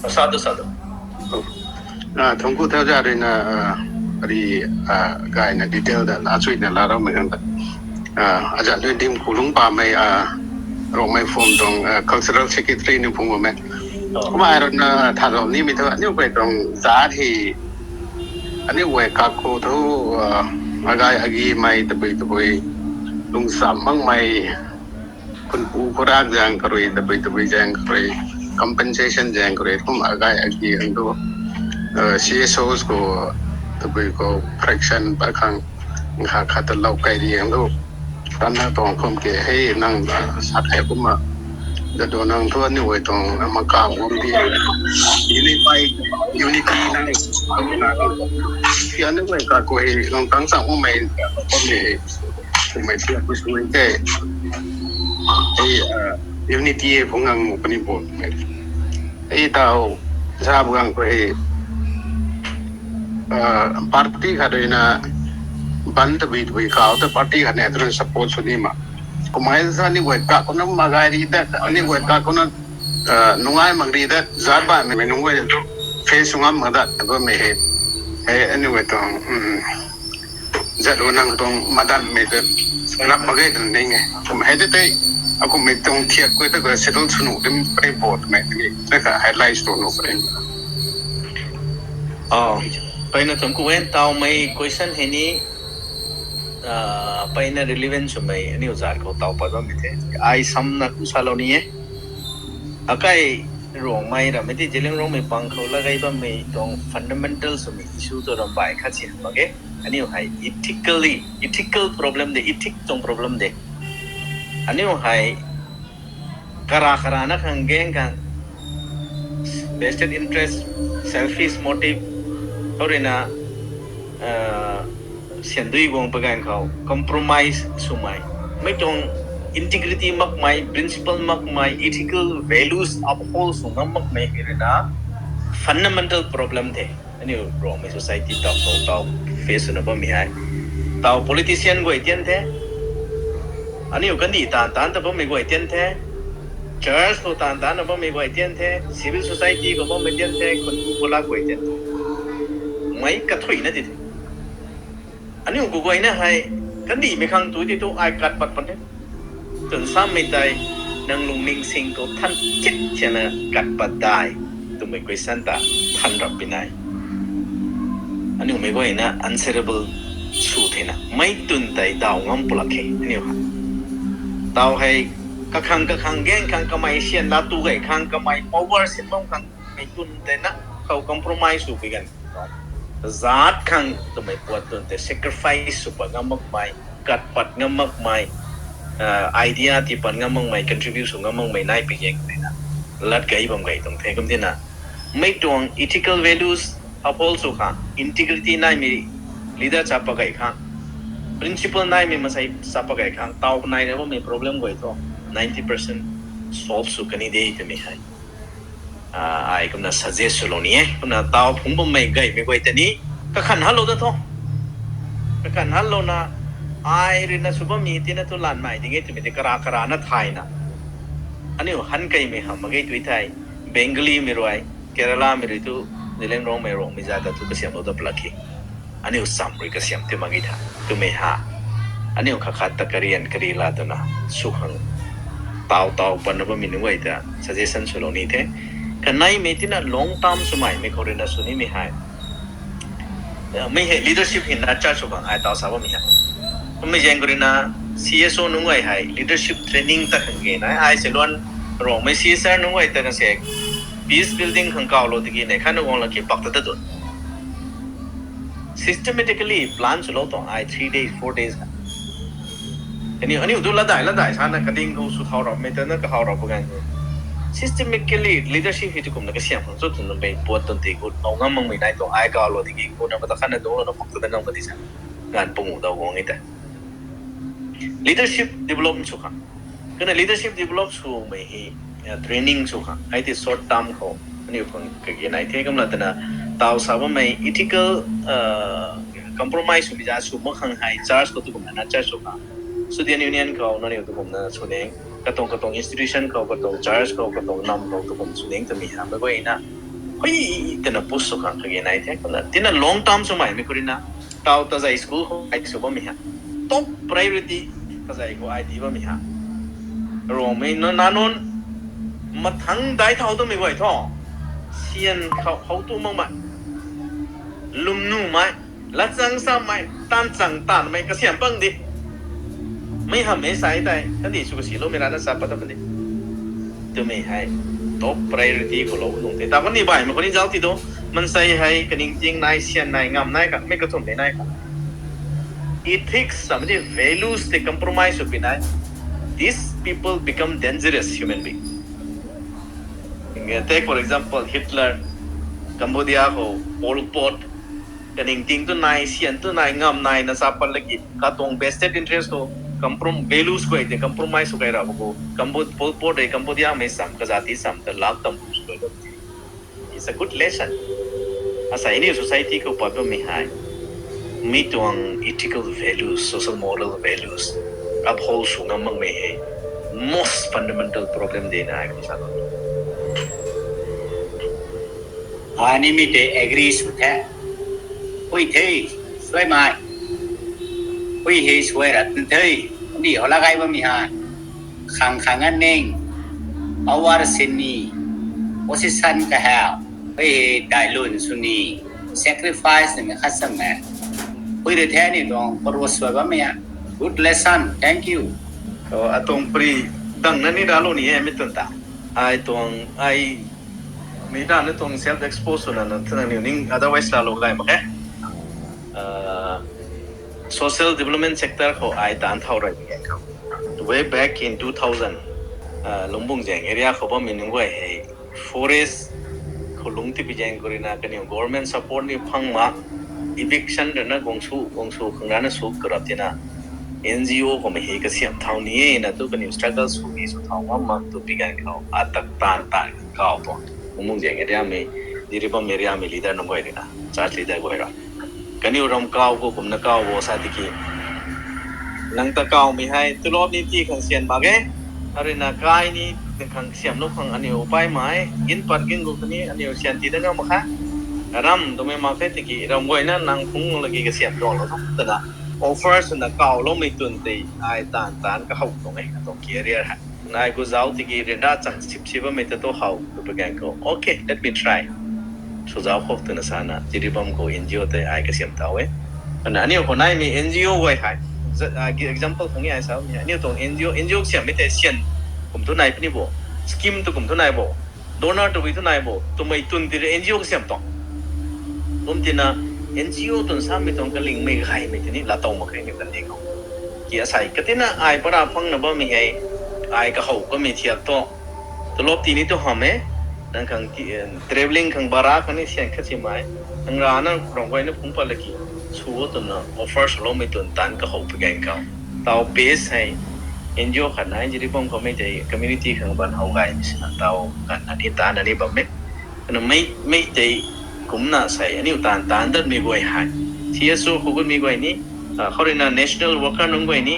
Sa tu, sa tu. Ah, thangc ku thau za rui na, ah, ri, ah, gayna detail da la chuina laa raumei khang ta. Ah, azat nui dim khou lungc pamei, ah, Rongmei Phum tuang, ah, cultural secretary ni phung bammei. Kumna ai rui na thalou nimei thu aniu guay tuang zat hei, aniu guay kakhou thu, ah, agay agimei tabui tabui lungcham makmei, khunpu khurak zaeng kha rui, tabui tabui zaeng kha rui, compensation zaeng kha rui, kum agay agi ang tu, ah, C S Os khou, tabui khou fraction pat khang, kha khat ta lou kai ri ang tu. Tanna tuang kum ke hei nang, ah, sat hei kumna, zat du nang thu aniu guay tuang, ah, maka kum di, unify, unity nang, aniu guay kakhou hei nang tang chang umei, kum ni hei, kummei thiak pui sw te. Hei, ah, unity hei phung ngang mu puni bo. Hei tau, sa bu gang khou hei, ah, party khat rui na ban tabui tabui kau ta party khat ne tu support sw ni ma. Kummei sa aniu guay kakhou na magay ri dat, aniu guay kakhou na, ah, nungai mak ri dat, zat baihmei nunc guay tu face sw ngam mak dat ta bammei hei. Hei aniu guay tuang, um, zat ru nang tuang madanmei ta rap mak ge twna ning e. Kum hei tei tei, akummei tuang thiak guay ta kha settle sw nuh dim puni bo twmei tei ni na kha highlight sw nuh puni. Ah, mpeyna thangc ku e, ntaumei question hei ni, ah, mpeyna relevant swmei aniu zat khou taw pat bammei the. Ai samna kum salou ni e. Akai Rongmei rammei ti Zeliangrongmei pang khou lat gay bammei tuang fundamental swmei issue tu rambai khat si mak ge. Aniu hei ethically, ethical problem de, ethic tuang problem de. Aniu hei kara kara na khang gaeng khang vested interest, selfish motive, khou rui na, ah, siandui guang pa ganv khou compromise swmei, mei tuang integrity makmei, principle makmei, ethical values uphold sw ngam makmei hei rui na fundamental problem the. Aniu Rongmei society taw khou taw face swna bammei hei. Taw politician guay tian the. Aniu kandih taanv taanc ta bammei guay tian the. Church khou taanv taanc na bammei guay tian the. Civil society khou bammei tian the. Khunpu khurak guay tian the. Mei kathuina ti the. Aniu khou guayna hei kandihmei khang tu ti tu ai kat pat pan the. Twn samei tei, nang lungning sing khou than chit chana kat pat dai twmei question ta than rap pi nai. Aniu mei guayna answerable sw thena mei twn tei daw ngam pulak khe aniu ha. Taw hei kakhang kakhang gang khang kamei syan la tu gay khang kamei power sin bam khang mei twn tei na khou compromise sw pi ganv zaat khang twmei puat twn tei sacrifice sw pat ngam makmei, kat pat ngam makmei, idea tii pat ngam makmei, contribute sw ngam makmei nai pi gang tei na lat gay bam gay tuang the kum tina mei tuang ethical values uphold sw khang, integrity naimei leader cha pa gay khang, principle naimei masei cha pa gay khang taw nai na bammei problem guay thu ninety percent solve sw kani de twmei hei ai kumna suggest swlou ni e. Kumna taw phungc bammei gaymei guay tei ni kakhan hanlou da tho. Kakhan hanlouna ai ruina sw bammei tina thu lanmei ding e twmei tei kara karana thayna aniu han keimei hamh mak ge tui thei, Bengalimei rui, Keralamei rui thu, Zeliangrongmei Rongmei za ta thu kasiamlou dat pulak khe. Aniu cham rui kasiam ti mak ge tha twmei ha. Aniu khat khat ta karian kari la twna sw khang taw taw patna bammei nunc guay ta suggestion swlou ni the. Kaneimei tina long term swmei mei khou ruina sw nimei hei mei hei leadership hei nurture sw khang ai taw sa bammei ha. Kummei zaeng khou ruina C S O nunc guay hei leadership training ta khang ge nai ai se luan Rongmei C S R nunc guay ta kan se peace building khang kawlou tiki nei khatna guang la ki pak ta ta dun. Systematically plan swlou tuang ai three days, four days kha. Kaniw aniu tu ladai ladai sana kading khou sw thau rapmei ta na kahaw rap ganv khou systematically leadership hei tu kumna kasiam khang chu twna mei puat twn ti gut ngau ngam makmei nai tuang ai kawlou tiki gutna mata khatna dungclouna pak ta ta ngam ka di sa. Ganv pangu daw guang e ta leadership develop sw khang. Kana leadership develop swmei hei training sw khang hei ti short term khou aniu phang kage nai the. Kumna twna taw sa bammei ethical compromise swmei za sw mak khang hei church khou tu kumna na church sw khang, student union khou nangniw tu kumna sw ning, katuang katuang institution khou, katuang church khou, katuang nam khou tu kum sw ning twmei hamh mei guayna hui twna push sw khang kage nai the. Kumna tina long term swmei mei khou ruina taw tazei school khou ai sw bammei ha top priority tazei khou ai tii bammei ha. Rongmei na nac nunc mathangc dai thau twmei guay thu syan khou how tu makmei, lwmnumei, latchang samei, taanchang taanmei kasiam pang di. Mei hamhmei sa tei kandih sw kasiloumei rana sa pat ta pan di twmei hei top priority khou lou nung the. Ta kandih baihmei khou ni zauc ti tu, mansei hei kaningting nai, syan nai, ngam nai kha, mei kathumhmei nai kha. Ethics samei di values tei compromise sw pi nai. These people become dangerous human being. Take for example Hitler, Cambodia khou Pol Pot, kaningting tu nai, syan tu nai, ngam nai na sa pat laki katuang vested interest khou comprom- values guay tei compromise sw kai ra khou Pol Pot tei Cambodia mei sam kazati sam ta lak tam sw kai It's a good lesson. Asei aniu society khou pat bammei hei mi tuang ethical values, social moral values uphold sw ngam makmei hei most fundamental problem de na ai kum sa bam. Ani mi tei agree sw the. Hui the, suaimei. Hui hei suai rat the. Ni hola gai bammei hei khang khang a ning, power sini, position kahau, hui hei dailun suni, sacrifice nimei khat sam e. Hui rui the ni tuang paro suai bammei a. Good lesson, thank you. Atuang pri dang na ni ralou ni e mi twn ta. Ai tuang ai mi dan na tuang self expose swna na thana niw ning otherwise ralou gay mak khe. Social development sector khou ai taanc thau rui mi e khou. Way back in two thousand, Lungbung Zaeng area khou bammei nunc guay hei forest khou lungc tipi zaeng khou ruina kaniw government support ni phang mak, eviction ruina guang sw guang sw khang rana sw karap tina N G O khou mei hei kasiam thau ni e na tu kaniw struggle sw ni sw thau ngam mak tu pi ganv khou atak taanv taanv kaw tuang Lungbung Zaeng area mei, Jiribam area mei leader nunc guay ruina, church leader guay ra kaniw ram kaw khou kumna kaw bo sa tiki nang ta kawmei hei tulop ni ti khang syan mak e. Aruina kai ni khang kasiamlou khang aniw paimei gin pat gin gu kani aniw syan ti da ngam mak khe. Ram twmei mak khe tiki ram guayna nang phungc laki kasiam tuanglou tho twna offer swna kawloumei twn tei ai taanv taanc kahow tuang e, atuang career hei. Ai gu zauc tiki ryanra chang sip si bammei ta tu how tw pa ganv khou, okay, let me try. Sw zauc khou twna sana Jiribam khou N G O tei ai kasiam tau e. Ana aniu khou naimei N G O guay hei, example khang e ai sa, aniu tuang N G O, N G O kasiammei tei syan kum thu nai puni bo, scheme tu kum thu nai bo, donor tabui thu nai bo twmei twn ti rui N G O kasiam tuang. Kum tina N G O twn samei tuang kalingmei gaymei tini laatow mak khe ni kan di khou. Ki asei katina ai para phangna bammei hei, ai kahow kamei thiak thu, tulop ti ni tu hamh e, nang khang travelling khang bara khang ni syan khat simei, nang rana ram guayna phungc pat laki, sw o twna offer swloumei twn taanc kahow pu ganv khou, tau base hei N G O khat nai Jiribam khoumei tei community khang ban how gaymei sina tau ganv na ni taanc na ni bam e. Ana mei mei tei kumna sei aniu taanv taanc datmei guay hei, C S O khou gutmei guay ni, khou ruina national worker nunc guay ni,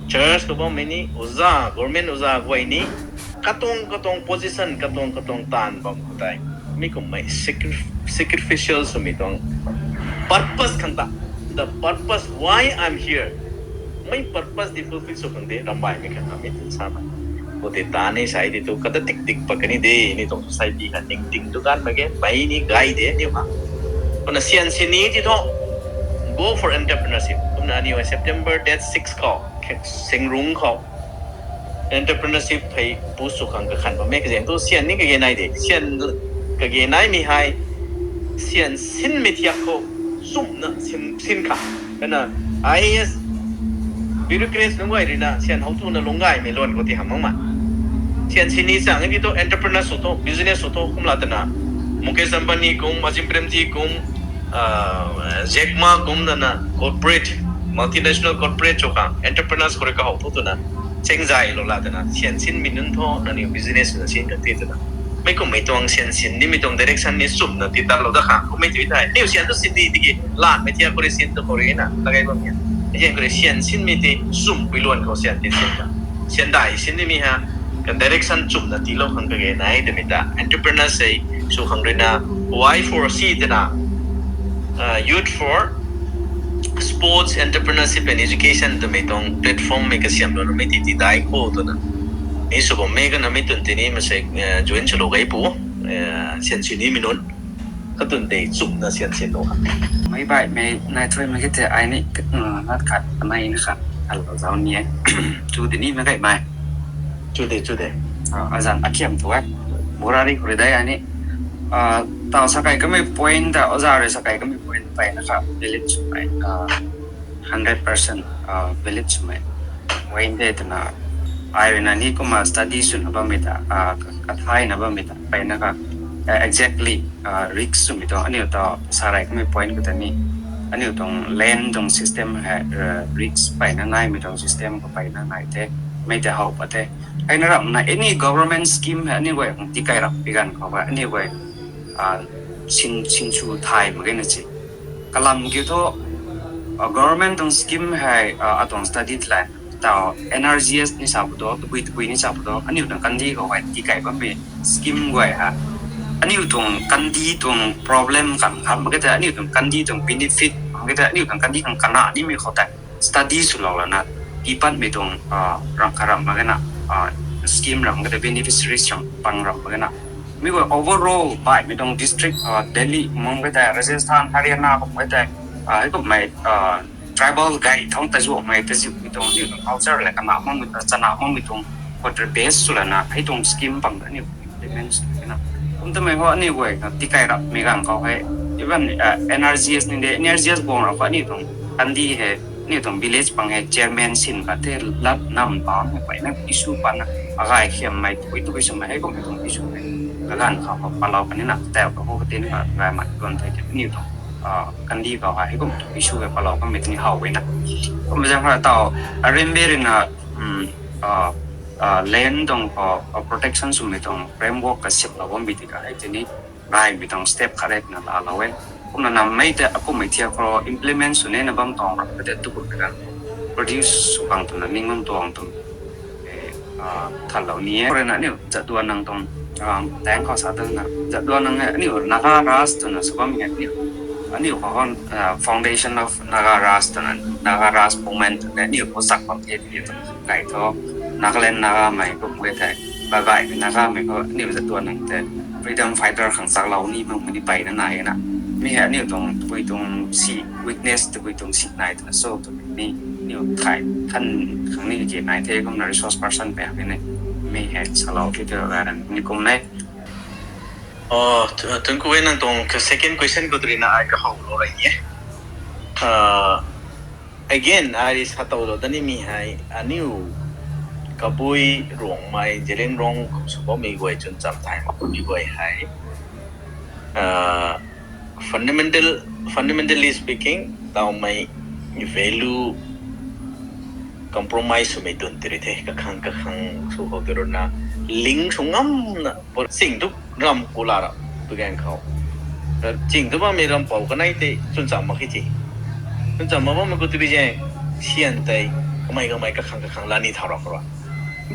church khou bammei ni, oja, government oja guay ni, katuang katuang position, katuang katuang taanv bam khou tei, mi kummei sacrificial swmei tuang purpose khang ta, the purpose why I'm here, mei purpose di fulfill sw khang de ramh baihmei khang ta mi twn sa ma. Khou tei taanv ni sei di tu kata dik dik pat kani de, ni tuang society kha ningting tu ganv mak ge, mei ni gay de aniu khang. Kumna syan sin ni ti thu, go for entrepreneurship. Kumna aniu September date six khou, Singrung khou entrepreneurship hei push sw khang kakhan bammei kazaeng thu syan ni kage nai de. Syan kage naimei hei, syan sinmei thiak khou chumna sin, sin kha. Kana I A S bureaucrats nunc guay ruina syan how tuna lungc gaymei luan khou ti hamh mak ma. Syan sin ni chang e ti thu entrepreneur sw tho, business sw tho, kumla twna Mukesh Ambani kum, Azim Premji kum, Jack Ma kum dana corporate, multinational corporate cho khang entrepreneurs khou rui kahow tho twna chengzaylou la twna syan sinmei nunc tho nangniw business swna sin kan ti twna, mei kummei tuang syan sin nimei tuang direction ni chumna ti tatlou dat khang kummei tu thei, aniu syan tu sin di tiki lanmei thiak khou rui sin tu khou rui na ta gay bam e. Syan khou rui syan sinmei ti chumpui luan khou syan ti sin ta, syan dai sin nimei ha, ka direction chumna tiilou khang kage nai twmei ta entrepreneurs hei sw khang ruina Y four C twna, Youth for Sports, Entrepreneurship and Education twmei tuang platform mei kasiamlou numei ti ti dai khou twna ni sw bammei kana mi twn tini masei join swlou gay pu, syan sin nimei nunc katwn tei chumna syan sinlou ha. Meic baihmei nai thuimei ki tei ai ni nat khat kanei na kha, alou zauc ni e. Chu di ni mei gaymei. Chu de, chu de. Azanc akhiam tu e. Burari khou rui dei ai ni, tau sakai kamei point ta, oza rui sakai kamei point peyna kha village swmei, hundred percent village swmei point de twna, ai ruina ni kumna study swna bammei ta, kathayna bammei ta peyna kha, exactly risk swmei tuang aniu ta sarai kamei point khou ta ni, aniu tuang land tuang system hei risk peyna naimei tuang system khou peyna nai the, mei tei how pat the. Heina ramna any government scheme hei aniu guay khang tikai rap pi ganv khou hei aniu guay sin, sinsw thay mak ge na si. Kalam kiu thu, government tuang scheme hei atuang study tlan tau N R G S ni sa pu tu, tabui tabui ni sa pu tu, aniu tuang kandih khou hei tikai bammei scheme guay hei, aniu tuang kandih tuang problem khang hamh mak ge tei, aniu tuang kandih tuang benefit hamh mak ge tei, aniu tuang kandih khang kana nimei khou tei study swlou lana, tii patmei tuang ramh kha ramh mak ge na, scheme ramh mak ge tei, beneficiaries ramh pang ramh mak ge na, mi guay overall baihmei tuang district, Delhi kum mak ge tei, Rajasthan, Haryana kum mak ge tei, hei kummei tribal gay thangc tazuakmei taziukmei tuang aniu tuang culture le kana makmei, chana makmei tuang quarter base sw lana hei tuang scheme pang aniu implement sw na. Kum tamei khou aniu guay tikai rapmei ganv khou hei, even N R G S ni de, N R G S guang rap khou aniu tuang kandih hei, aniu tuang village pang hei chairman sin pat the, lat nam pam hei peyna issue patna, agay khiammei tabui tabui swmei hei kummei tuang issue hei kaganv khou khou palou kan ni na, tau khou khou katin kha gaymei tuan the, aniu tuang kandih khou hei hei kummei tuang issue hei palou kanmei tini how e na. Kummei zaeng khou tau arimbe ruina land tuang khou protection swmei tuang framework kasiamlou bammei ti kha hei tini gaymei tuang step khat e twna laalou e. Kumna nammei tei akummei thiak khou implement sw nina bam tuang rap ka tei tu kummei ganv produce sw khang twna ning bam tuang twna thanlou ni e. Ruina aniu Jadonang tuang taeng khou sa tana, Jadonang hei aniu Naga Raj twna sw bammei hei aniu Aniu khou hon, uh, Foundation of Naga Raj twna, Naga Raj Movement twna aniu khou chak bam the tiki tu. Kai thu, Nagaland Nagamei kum e thei, baihmei Nagamei khou aniu zatuan nang tei freedom fighter khang chaklou ni makmei ni peyna nai na. Mi hei aniu tuang, tabui tuang si weakness, tabui tuang si nai twna cho twmei ni, aniu thay than khang ni ki nai the kumna resource person pey ni. Mi hei salou the tw, ni kum e. Oh, tu, tun ku e nang tuang second question khou turi na ai kahowlou rei e. Uh, again, ai ri sa tow lou da nimei hei, aniu Kabui, Ruangmei, Zeliangrong kum sw bammei guay chwn cham thay mak kummei guay hei, uh, fundamental, fundamentally speaking, tawmei value compromise swmei twn tiri the, kakhang kakhang sw khou tei runa, ling sw ngamna, ching tu ram ku la ra, tu ganv khou. Ching tu bammei rampou kanei tei chwn cham mak khe ti. Chwn cham mak bammei khou tei bi zaeng, sian tei, kamei kamei kakhang kakhang la ni thau ra khou ra.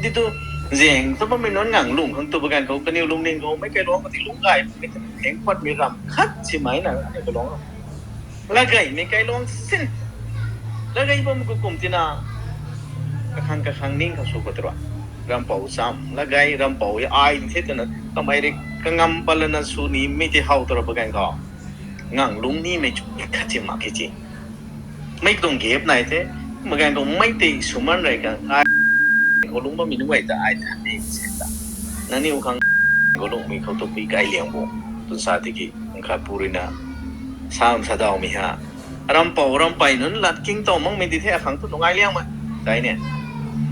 Di tu zaeng tu bammei nunc ngang lung khang tu ba ganv khou, kaniw lungning khou, meic kailuangc khou ti lungc gay, mei theng patmei ram khat simei na, aniu kailuangc. Lagaymei kailuangc sin. Lagay bam khou kum tina, kakhang kakhang ning khou sw khou tei rua. Rampou cham, lagay, rampou ai the twna, kamei ri kangam palana sw nimei tei how tei ra ba ganv khou. Ngang lungc nimei chu khat si mak khe ti. Mei tuang gap nai the, ma ganv khou mei tei swman rei khang ai khou lungc bammei nunc guay ta ai than ni se ta. Nangniw khang khou lungcmei khou tu pui kai liang bo. Tun sa tiki, khat pu rui na, sam sa dawmei ha. Rampou rampey nunc lat king tow makmei di the akhang tu nungai liangmei. Dai ne.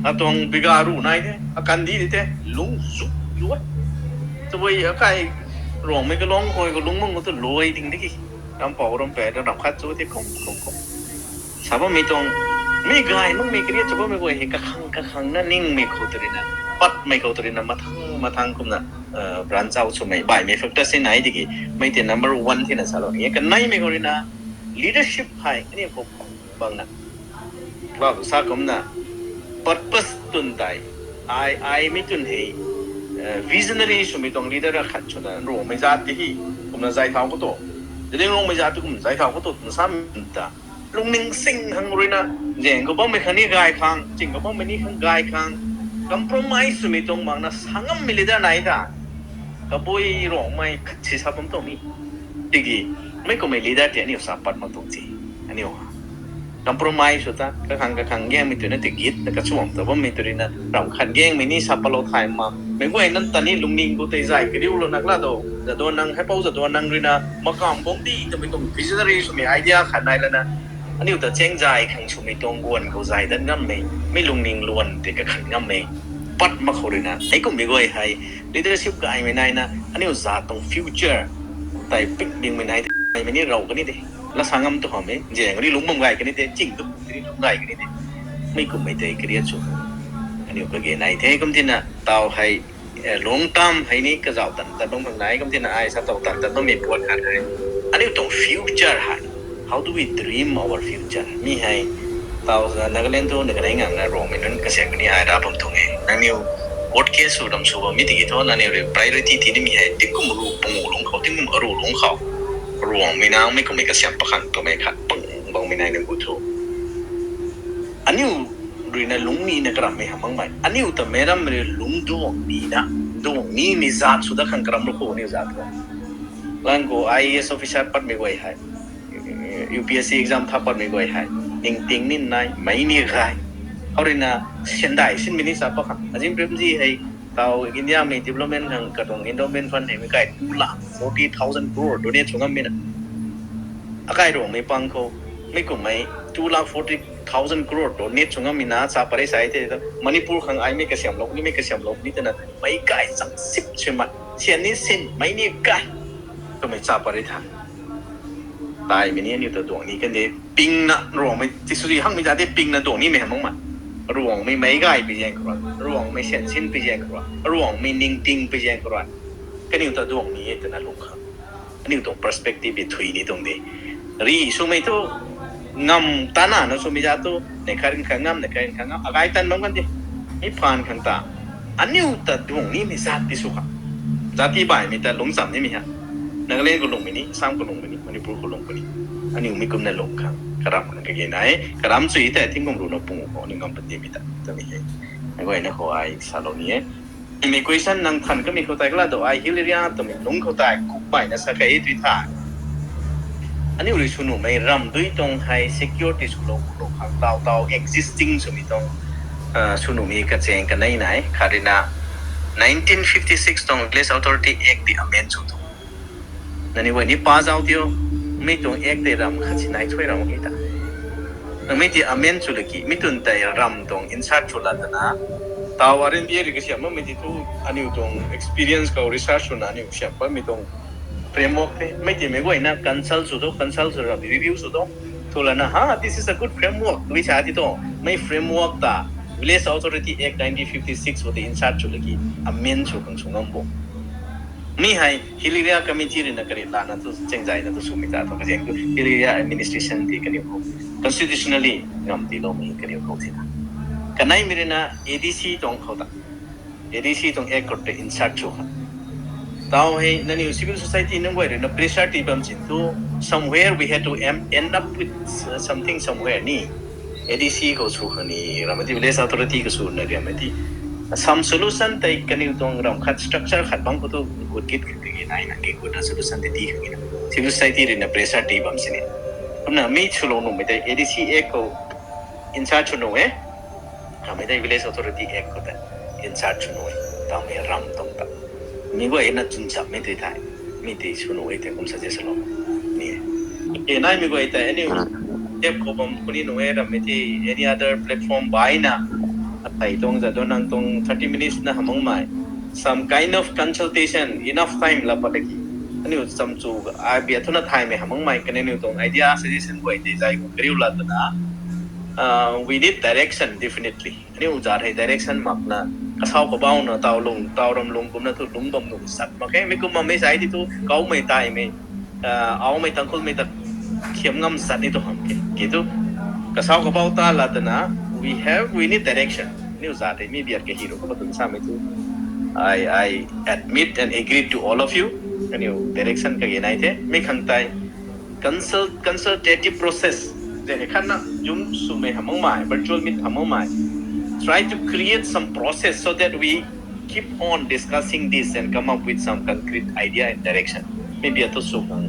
Atuang biga ru nai the, akan di di the, lungc zuk lu e. Tabui akai Ruangmei kalung khou, kalung mang khou tu lui ding tiki. Rampou rampey ta ram khat chu ti kum kum kum. Sa bammei tuang, mi gay makmei kariat sw bammei guay hei kakhang kakhang na ningmei khou tei rina, patmei khou tei rina, mathang mathang kumna, uh, branch out swmei baihmei factor si nai tiki, mei tei number one thina salou ni e. Kaneimei khou rina, leadership hei aniu khou bangna, lau sa kumna, purpose twn tei, ai, ai mi twn hei, uh, visionary swmei tuang leader akhat swna Ruangmei zat ti hi, kumna zay thau khou tu. Zeliang Ruangmei zat ti kum zay thau khou tu, twna sa ta. Lungning sing khang rui na, zaeng khou bammei khang ni gay khang, ching khou bammei ni khang gay khang, compromise swmei tuang makna sa ngammei leader nai ta. Kabui Ruangmei khat si sa bam tuang ni. Tiki, mei kummei leader tei aniu sa pat mak tuang ti. Aniu compromise sw ta, kakhang kakhang gangmei tei na tigit na kachuam ta bammei tei rina, ram khat gangmei ni sa patlou thay ma. Mei guay nunc ta ni lungning khou tei zay kariulou nak la do. Jadonang, Haipou Jadonang rui na, makam bangc di twmei tuang visionary swmei idea khat nai lana, aniu ta cheng zay khang swmei tuang guan khou zay dat ngammei, mei lungning luan tei kakhan ngammei, pat mak khou rui na, hei kummei guay hei, leadership gaymei naina, aniu zat tuang future tei pik dingmei nai tei, gaymei ni rau kani de. Lasa ngam tu hamei, zaeng ni lungc bam gay kani de, ching tu kum tei ni lungc gay kani de. Mei kummei tei kariat sw, aniu kage nai the, kum tina, taw hei, eh, long term hei ni kazauh tan tat bam khang nai, kum tina ai sa taw tan tat bammei puat khat hei. Aniu tuang future hei. How do we dream our future? Mi hei, taw, Nagaland tu, na kanei ngang na Ruangmei nunc kasiam kani ai ra bam tuang e. Nangniw court case sw ram sw bam mi tiki thu, nangniw rui priority ti nimei hei, tingkum ru pangu lungc khou, tingkum aru lungc khou. Ruangmei nang mei kummei kasiam pakhang twmei khat pang bangmei nai na gu thu. Aniu rui na lungc ni na karammei ha makmei. Aniu ta meic ram rui lungc duang ni na, duang nimei zat sw dat khang karam ru khou aniu zat khou. Lang khou I A S officer patmei guay hei, U P S C exam tha patmei guay hei, ningting ni nai, mei ni gay. Khou rui na, syan dai sinmei ni sa pakhang. Azim Premji hei, taw India mei development khang katuang endowment fund hei mei kai two lakh forty thousand crore donate sw ngammei na. Akai Ruangmei pang khou, mei kummei two lakh forty thousand crore donate sw ngammei na, cha parei sai the ta, Manipur khang ai mei kasiamlou ni, mei kasiamlou ni twna, mei kai chang sip sui mat, syan ni sin, mei ni kai, twmei cha parei tha. Taimei ni aniu ta duang ni kan de, pingna Ruangmei tisuri hangmei zat de pingna duang nimei ha makmei. Ruangmei meic gay pi zaeng khou rui, Ruangmei syan sin pi zaeng khou rui, Ruangmei ningting pi zaeng khou rui, kaniw ta duang ni e twna lung khang. Aniu tuang perspective bi thui ni tuang de. Ri swmei thu, ngam tana na swmei zat tu, neih khat rin khat ngam, neih khat rin khat ngam, agay tan bam kan de. Mi phaan khang ta, aniu ta duang nimei zat ti sw khang. Zat ti baihmei ta lungc cham nimei ha. Nagaland khou lungmei ni, Assam khou lungmei ni, Manipur khou lungmei ni, aniu mi kumna lung khang karam khang kage nai e. Karam chu i tei tingkum ruhna pung khou aniu ngam pat timei ta twmei hei, nang guayna khou ai salou ni e. Mei question nang than kamei khou tei kala do ai hill area twmei lungc khou tei kummei na sa khe tui tha. Aniu rui sw nuhmei ramdui tuang hei security swlou lou khang taw taw existing swmei tuang sw nuhmei kachaeng kanei nai khat rui na nineteen fifty six tuang Village Authority Act tei amend sw tu. Nangniw guay ni pa zauc tiu, mi tuang act tei ram khat si nai thuy ram e ta. Nang mi tei amend sw laki mi twn tei ram tuang insert sw la twna, taw R and B rui kasiam bammei tei thu aniu tuang experience khou research swna aniu kasiam bammei tuang framework the. Mi tei meic guayna consult sw tu, consult sw ra review sw tu. Thu lana ha, this is a good framework tui sa ti tu. Mi framework ta Village Authority Act nineteen fifty six khou tei insert sw laki amend sw khang sw ngam bo. Mi hei Hill Area Committee rui na kari lana tu chengzaina tu swmei ta tu kazaeng tu Hill Area Administration tei kaniw khou constitutionally ngam tiiloumei kaniw khou thina. Kaneimei rui na A D C tuang khou ta, A D C tuang Act khou tei insert sw khang. Taw hei nangniw civil society nunc guay rui na pressure tii bam sin tu, somewhere we had to em- end up with something somewhere ni. A D C khou sw khang ni ramei tei, Village Authority khou sw na ramei tei, some solution tei kaniw tuang ram khat structure khat bang khou tu gut git khat kage naina ke gutna solution tei tii khang na. Civil society rui na pressure tii bam sini. Kumna mi swlou nuhmei tei A D C Act khou insert sw nuh e. Ramei tei Village Authority Act khou tei insert sw nuh e. Tawmei ram tuang ta mi guay na chwnchammei tei thei, mi tei sw nuh e tei kum suggest lou ni e. Naimei guay tei aniu app khou bam khou ni nuh e ramei tei any other platform baina, athei tuang Jadonang tuang thirty minutes na hamangmei, some kind of consultation, enough time la pat laki, aniu chamchu ai bia thuna thaymei hamangmei kaniw tuang idea suggestion guay tei zay khou kariu la twna, we need direction definitely. Aniu zat hei direction makna, kasau kabauna taw lung taw ram lung kumna thu lungc bam nuh sat mak khe. Mi kum bammei sai ti thu kaumei taimei, aumei Tangkhulmei ta khiam ngam sat ni tu hamh khe. Ki tu kasau kabau ta la twna, we have, we need direction. Aniu zat hei mi biat kahei ru khou patun samei thu, I, I admit and agree to all of you. Aniu direction kage nai the. Mi khang tei consult, consultative process. Zene khatna zumc swmei hamangmei, virtual meet hamangmei. Try to create some process so that we keep on discussing this and come up with some concrete idea and direction. Maybe atu sw khang,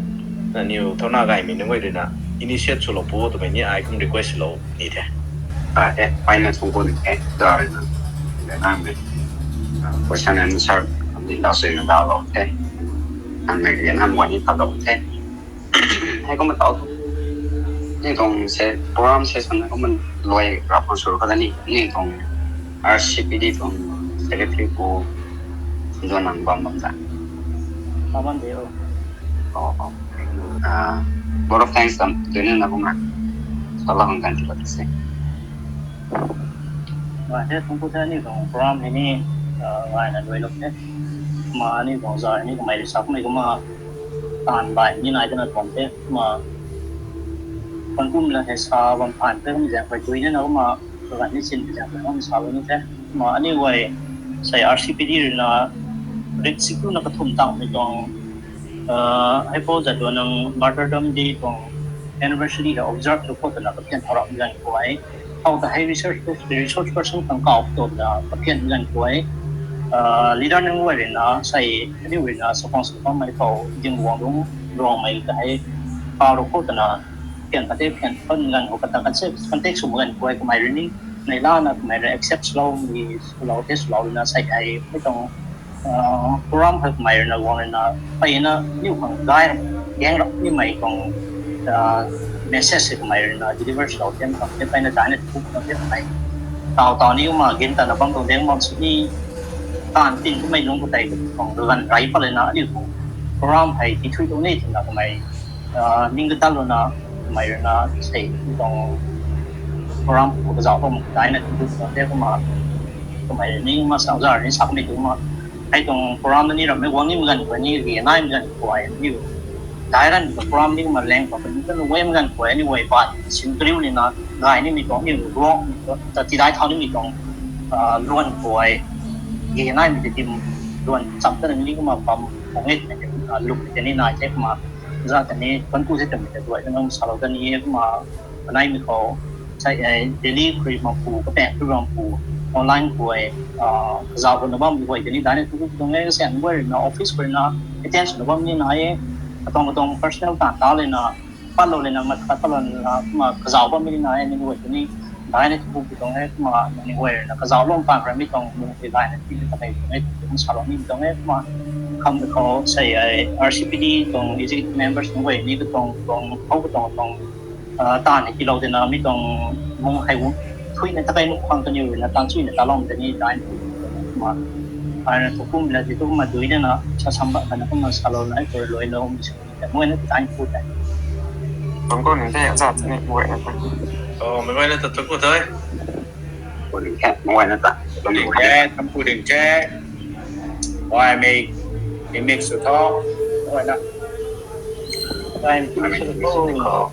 nangniw thouna gaymei nunc guay rui na initiate swlou pu twmei ni ai kum request lou ni the. Ai, e, pai na thung pu ni the, da rui na. Nangmei question and answer, ni da sui na dalou the. Nangmei rian nam guay ni talou the. Hei kumna taw tu. Ni tuang se program session na kumna luai rap khang sw khat ni, ni tuang R C P D tuang secretary pu Jadonang bam bam ta. Bam de o. Oh, oh. Vote of thanks tam tu ni na kumna sala khang kan ti pat se. Ngai the thungc pu the, ni tuang program hei ni, ngai na luai lou the. Ma ni tuang zay ni kamei rui sa kummei kumna taanv bai ni nai twna tuang the. Ma kan kum la hei sa bam phaan the kummei zaeng khuay tui ni na kumna kaganv ni sin zaeng khuay kumna salou ni the. Ma aniu guay sei R C P D rui na rit sikuna kathumh tangmei tuang, hei pou Jadonang Martyrdom Day tuang anniversary hei observe sw khou twna kaphian thau rap ganv khou e. Khou ta hei research, resource person khang kau twna kaphian ganv khou e. Leader nunc guay rui na sei, aniu rui na sakhwang sakhwangmei khou ding guang lungc luangmei ta hei kau rap khou twna kaphian khat the, kaphian pan ganv khou kata context, context sw ganv khou e kamei rui ni neihla na kamei rui accept swloumei swlou the, swlou rui na sei hei mei tuang program hei kamei rui na guang rui na peyna niw khang gay gaeng rap nimei tuang message hei kamei rui na deliver swlou the, khang the peyna daina tu khang the kamei taw taw ni kumna gin tana bam tuang deng bam sini taanv tin kummei lungc khou tei tuang kaganv rey pat lana aniu tuang program hei tithui tuang ni twna kamei ning katat lana kamei rui na sei tuang program khou kazauh khou mak daina tu khang the kumna kamei ni kumna sa zar ni sa kamei tu kumna hei tuang program na ni rammei guang nimei ganv khou ni ri naimei ganv khou e aniu dairanv tuang program ni kumna leng khou kani kanu guaymei ganv khou e aniu guay pat sin kariu ni na gay nimei tuang aniu ruang ta tidai thau nimei tuang luan khou e ri naimei tei tim luan cham tana ni kumna bam khang e twmei luk tei ni nai the kumna, za tei ni thuanc ku the twmei tei guay tei nang salou dat ni e kumna, kanaimei khou, sa, Delhi khui bam pu, kapaeng khui bam pu, online khui, kazauh khou na bammei guay tei ni daina tu tuang e, kasian guay rui na office khou rui na, attend swna bam ni nai e, katuang katuang personal taanv ta lana, patlou lana, mat khat patlou lana, kumna kazauh bammei ni nai e, ni guay tei ni, daina tu tuang e kumna, ni guay rui na, kazauhlou pan ramei tuang, mung tei daina, ti ta kei tuang e, tu salou ni tuang e kumna, kham khou, sa, R C P D tuang executive members nunc guay ni katuang, tuang, khou katuang, tuang, taanv ni tiilou tina, mi tuang, mung hei, thuina ta kei nu khang kaniw rui na, taanv chuina taloumei tei ni, daina tu tuang e kumna, ai na tu kummei la ti tu kumna dui dana, sa samba kana kumna salouna, ai khou rui luailou, mi sw ni ta, mei na ti daina tu tei. Tuang ku ning the, za tei ni, mei guayna ta. O, mei guayna ta tuang ku the. Ku ding the, mei guayna ta. Ding the, tuang ku ding the. Mei, mei mix sw tho, mei guayna. Mei mix sw tho.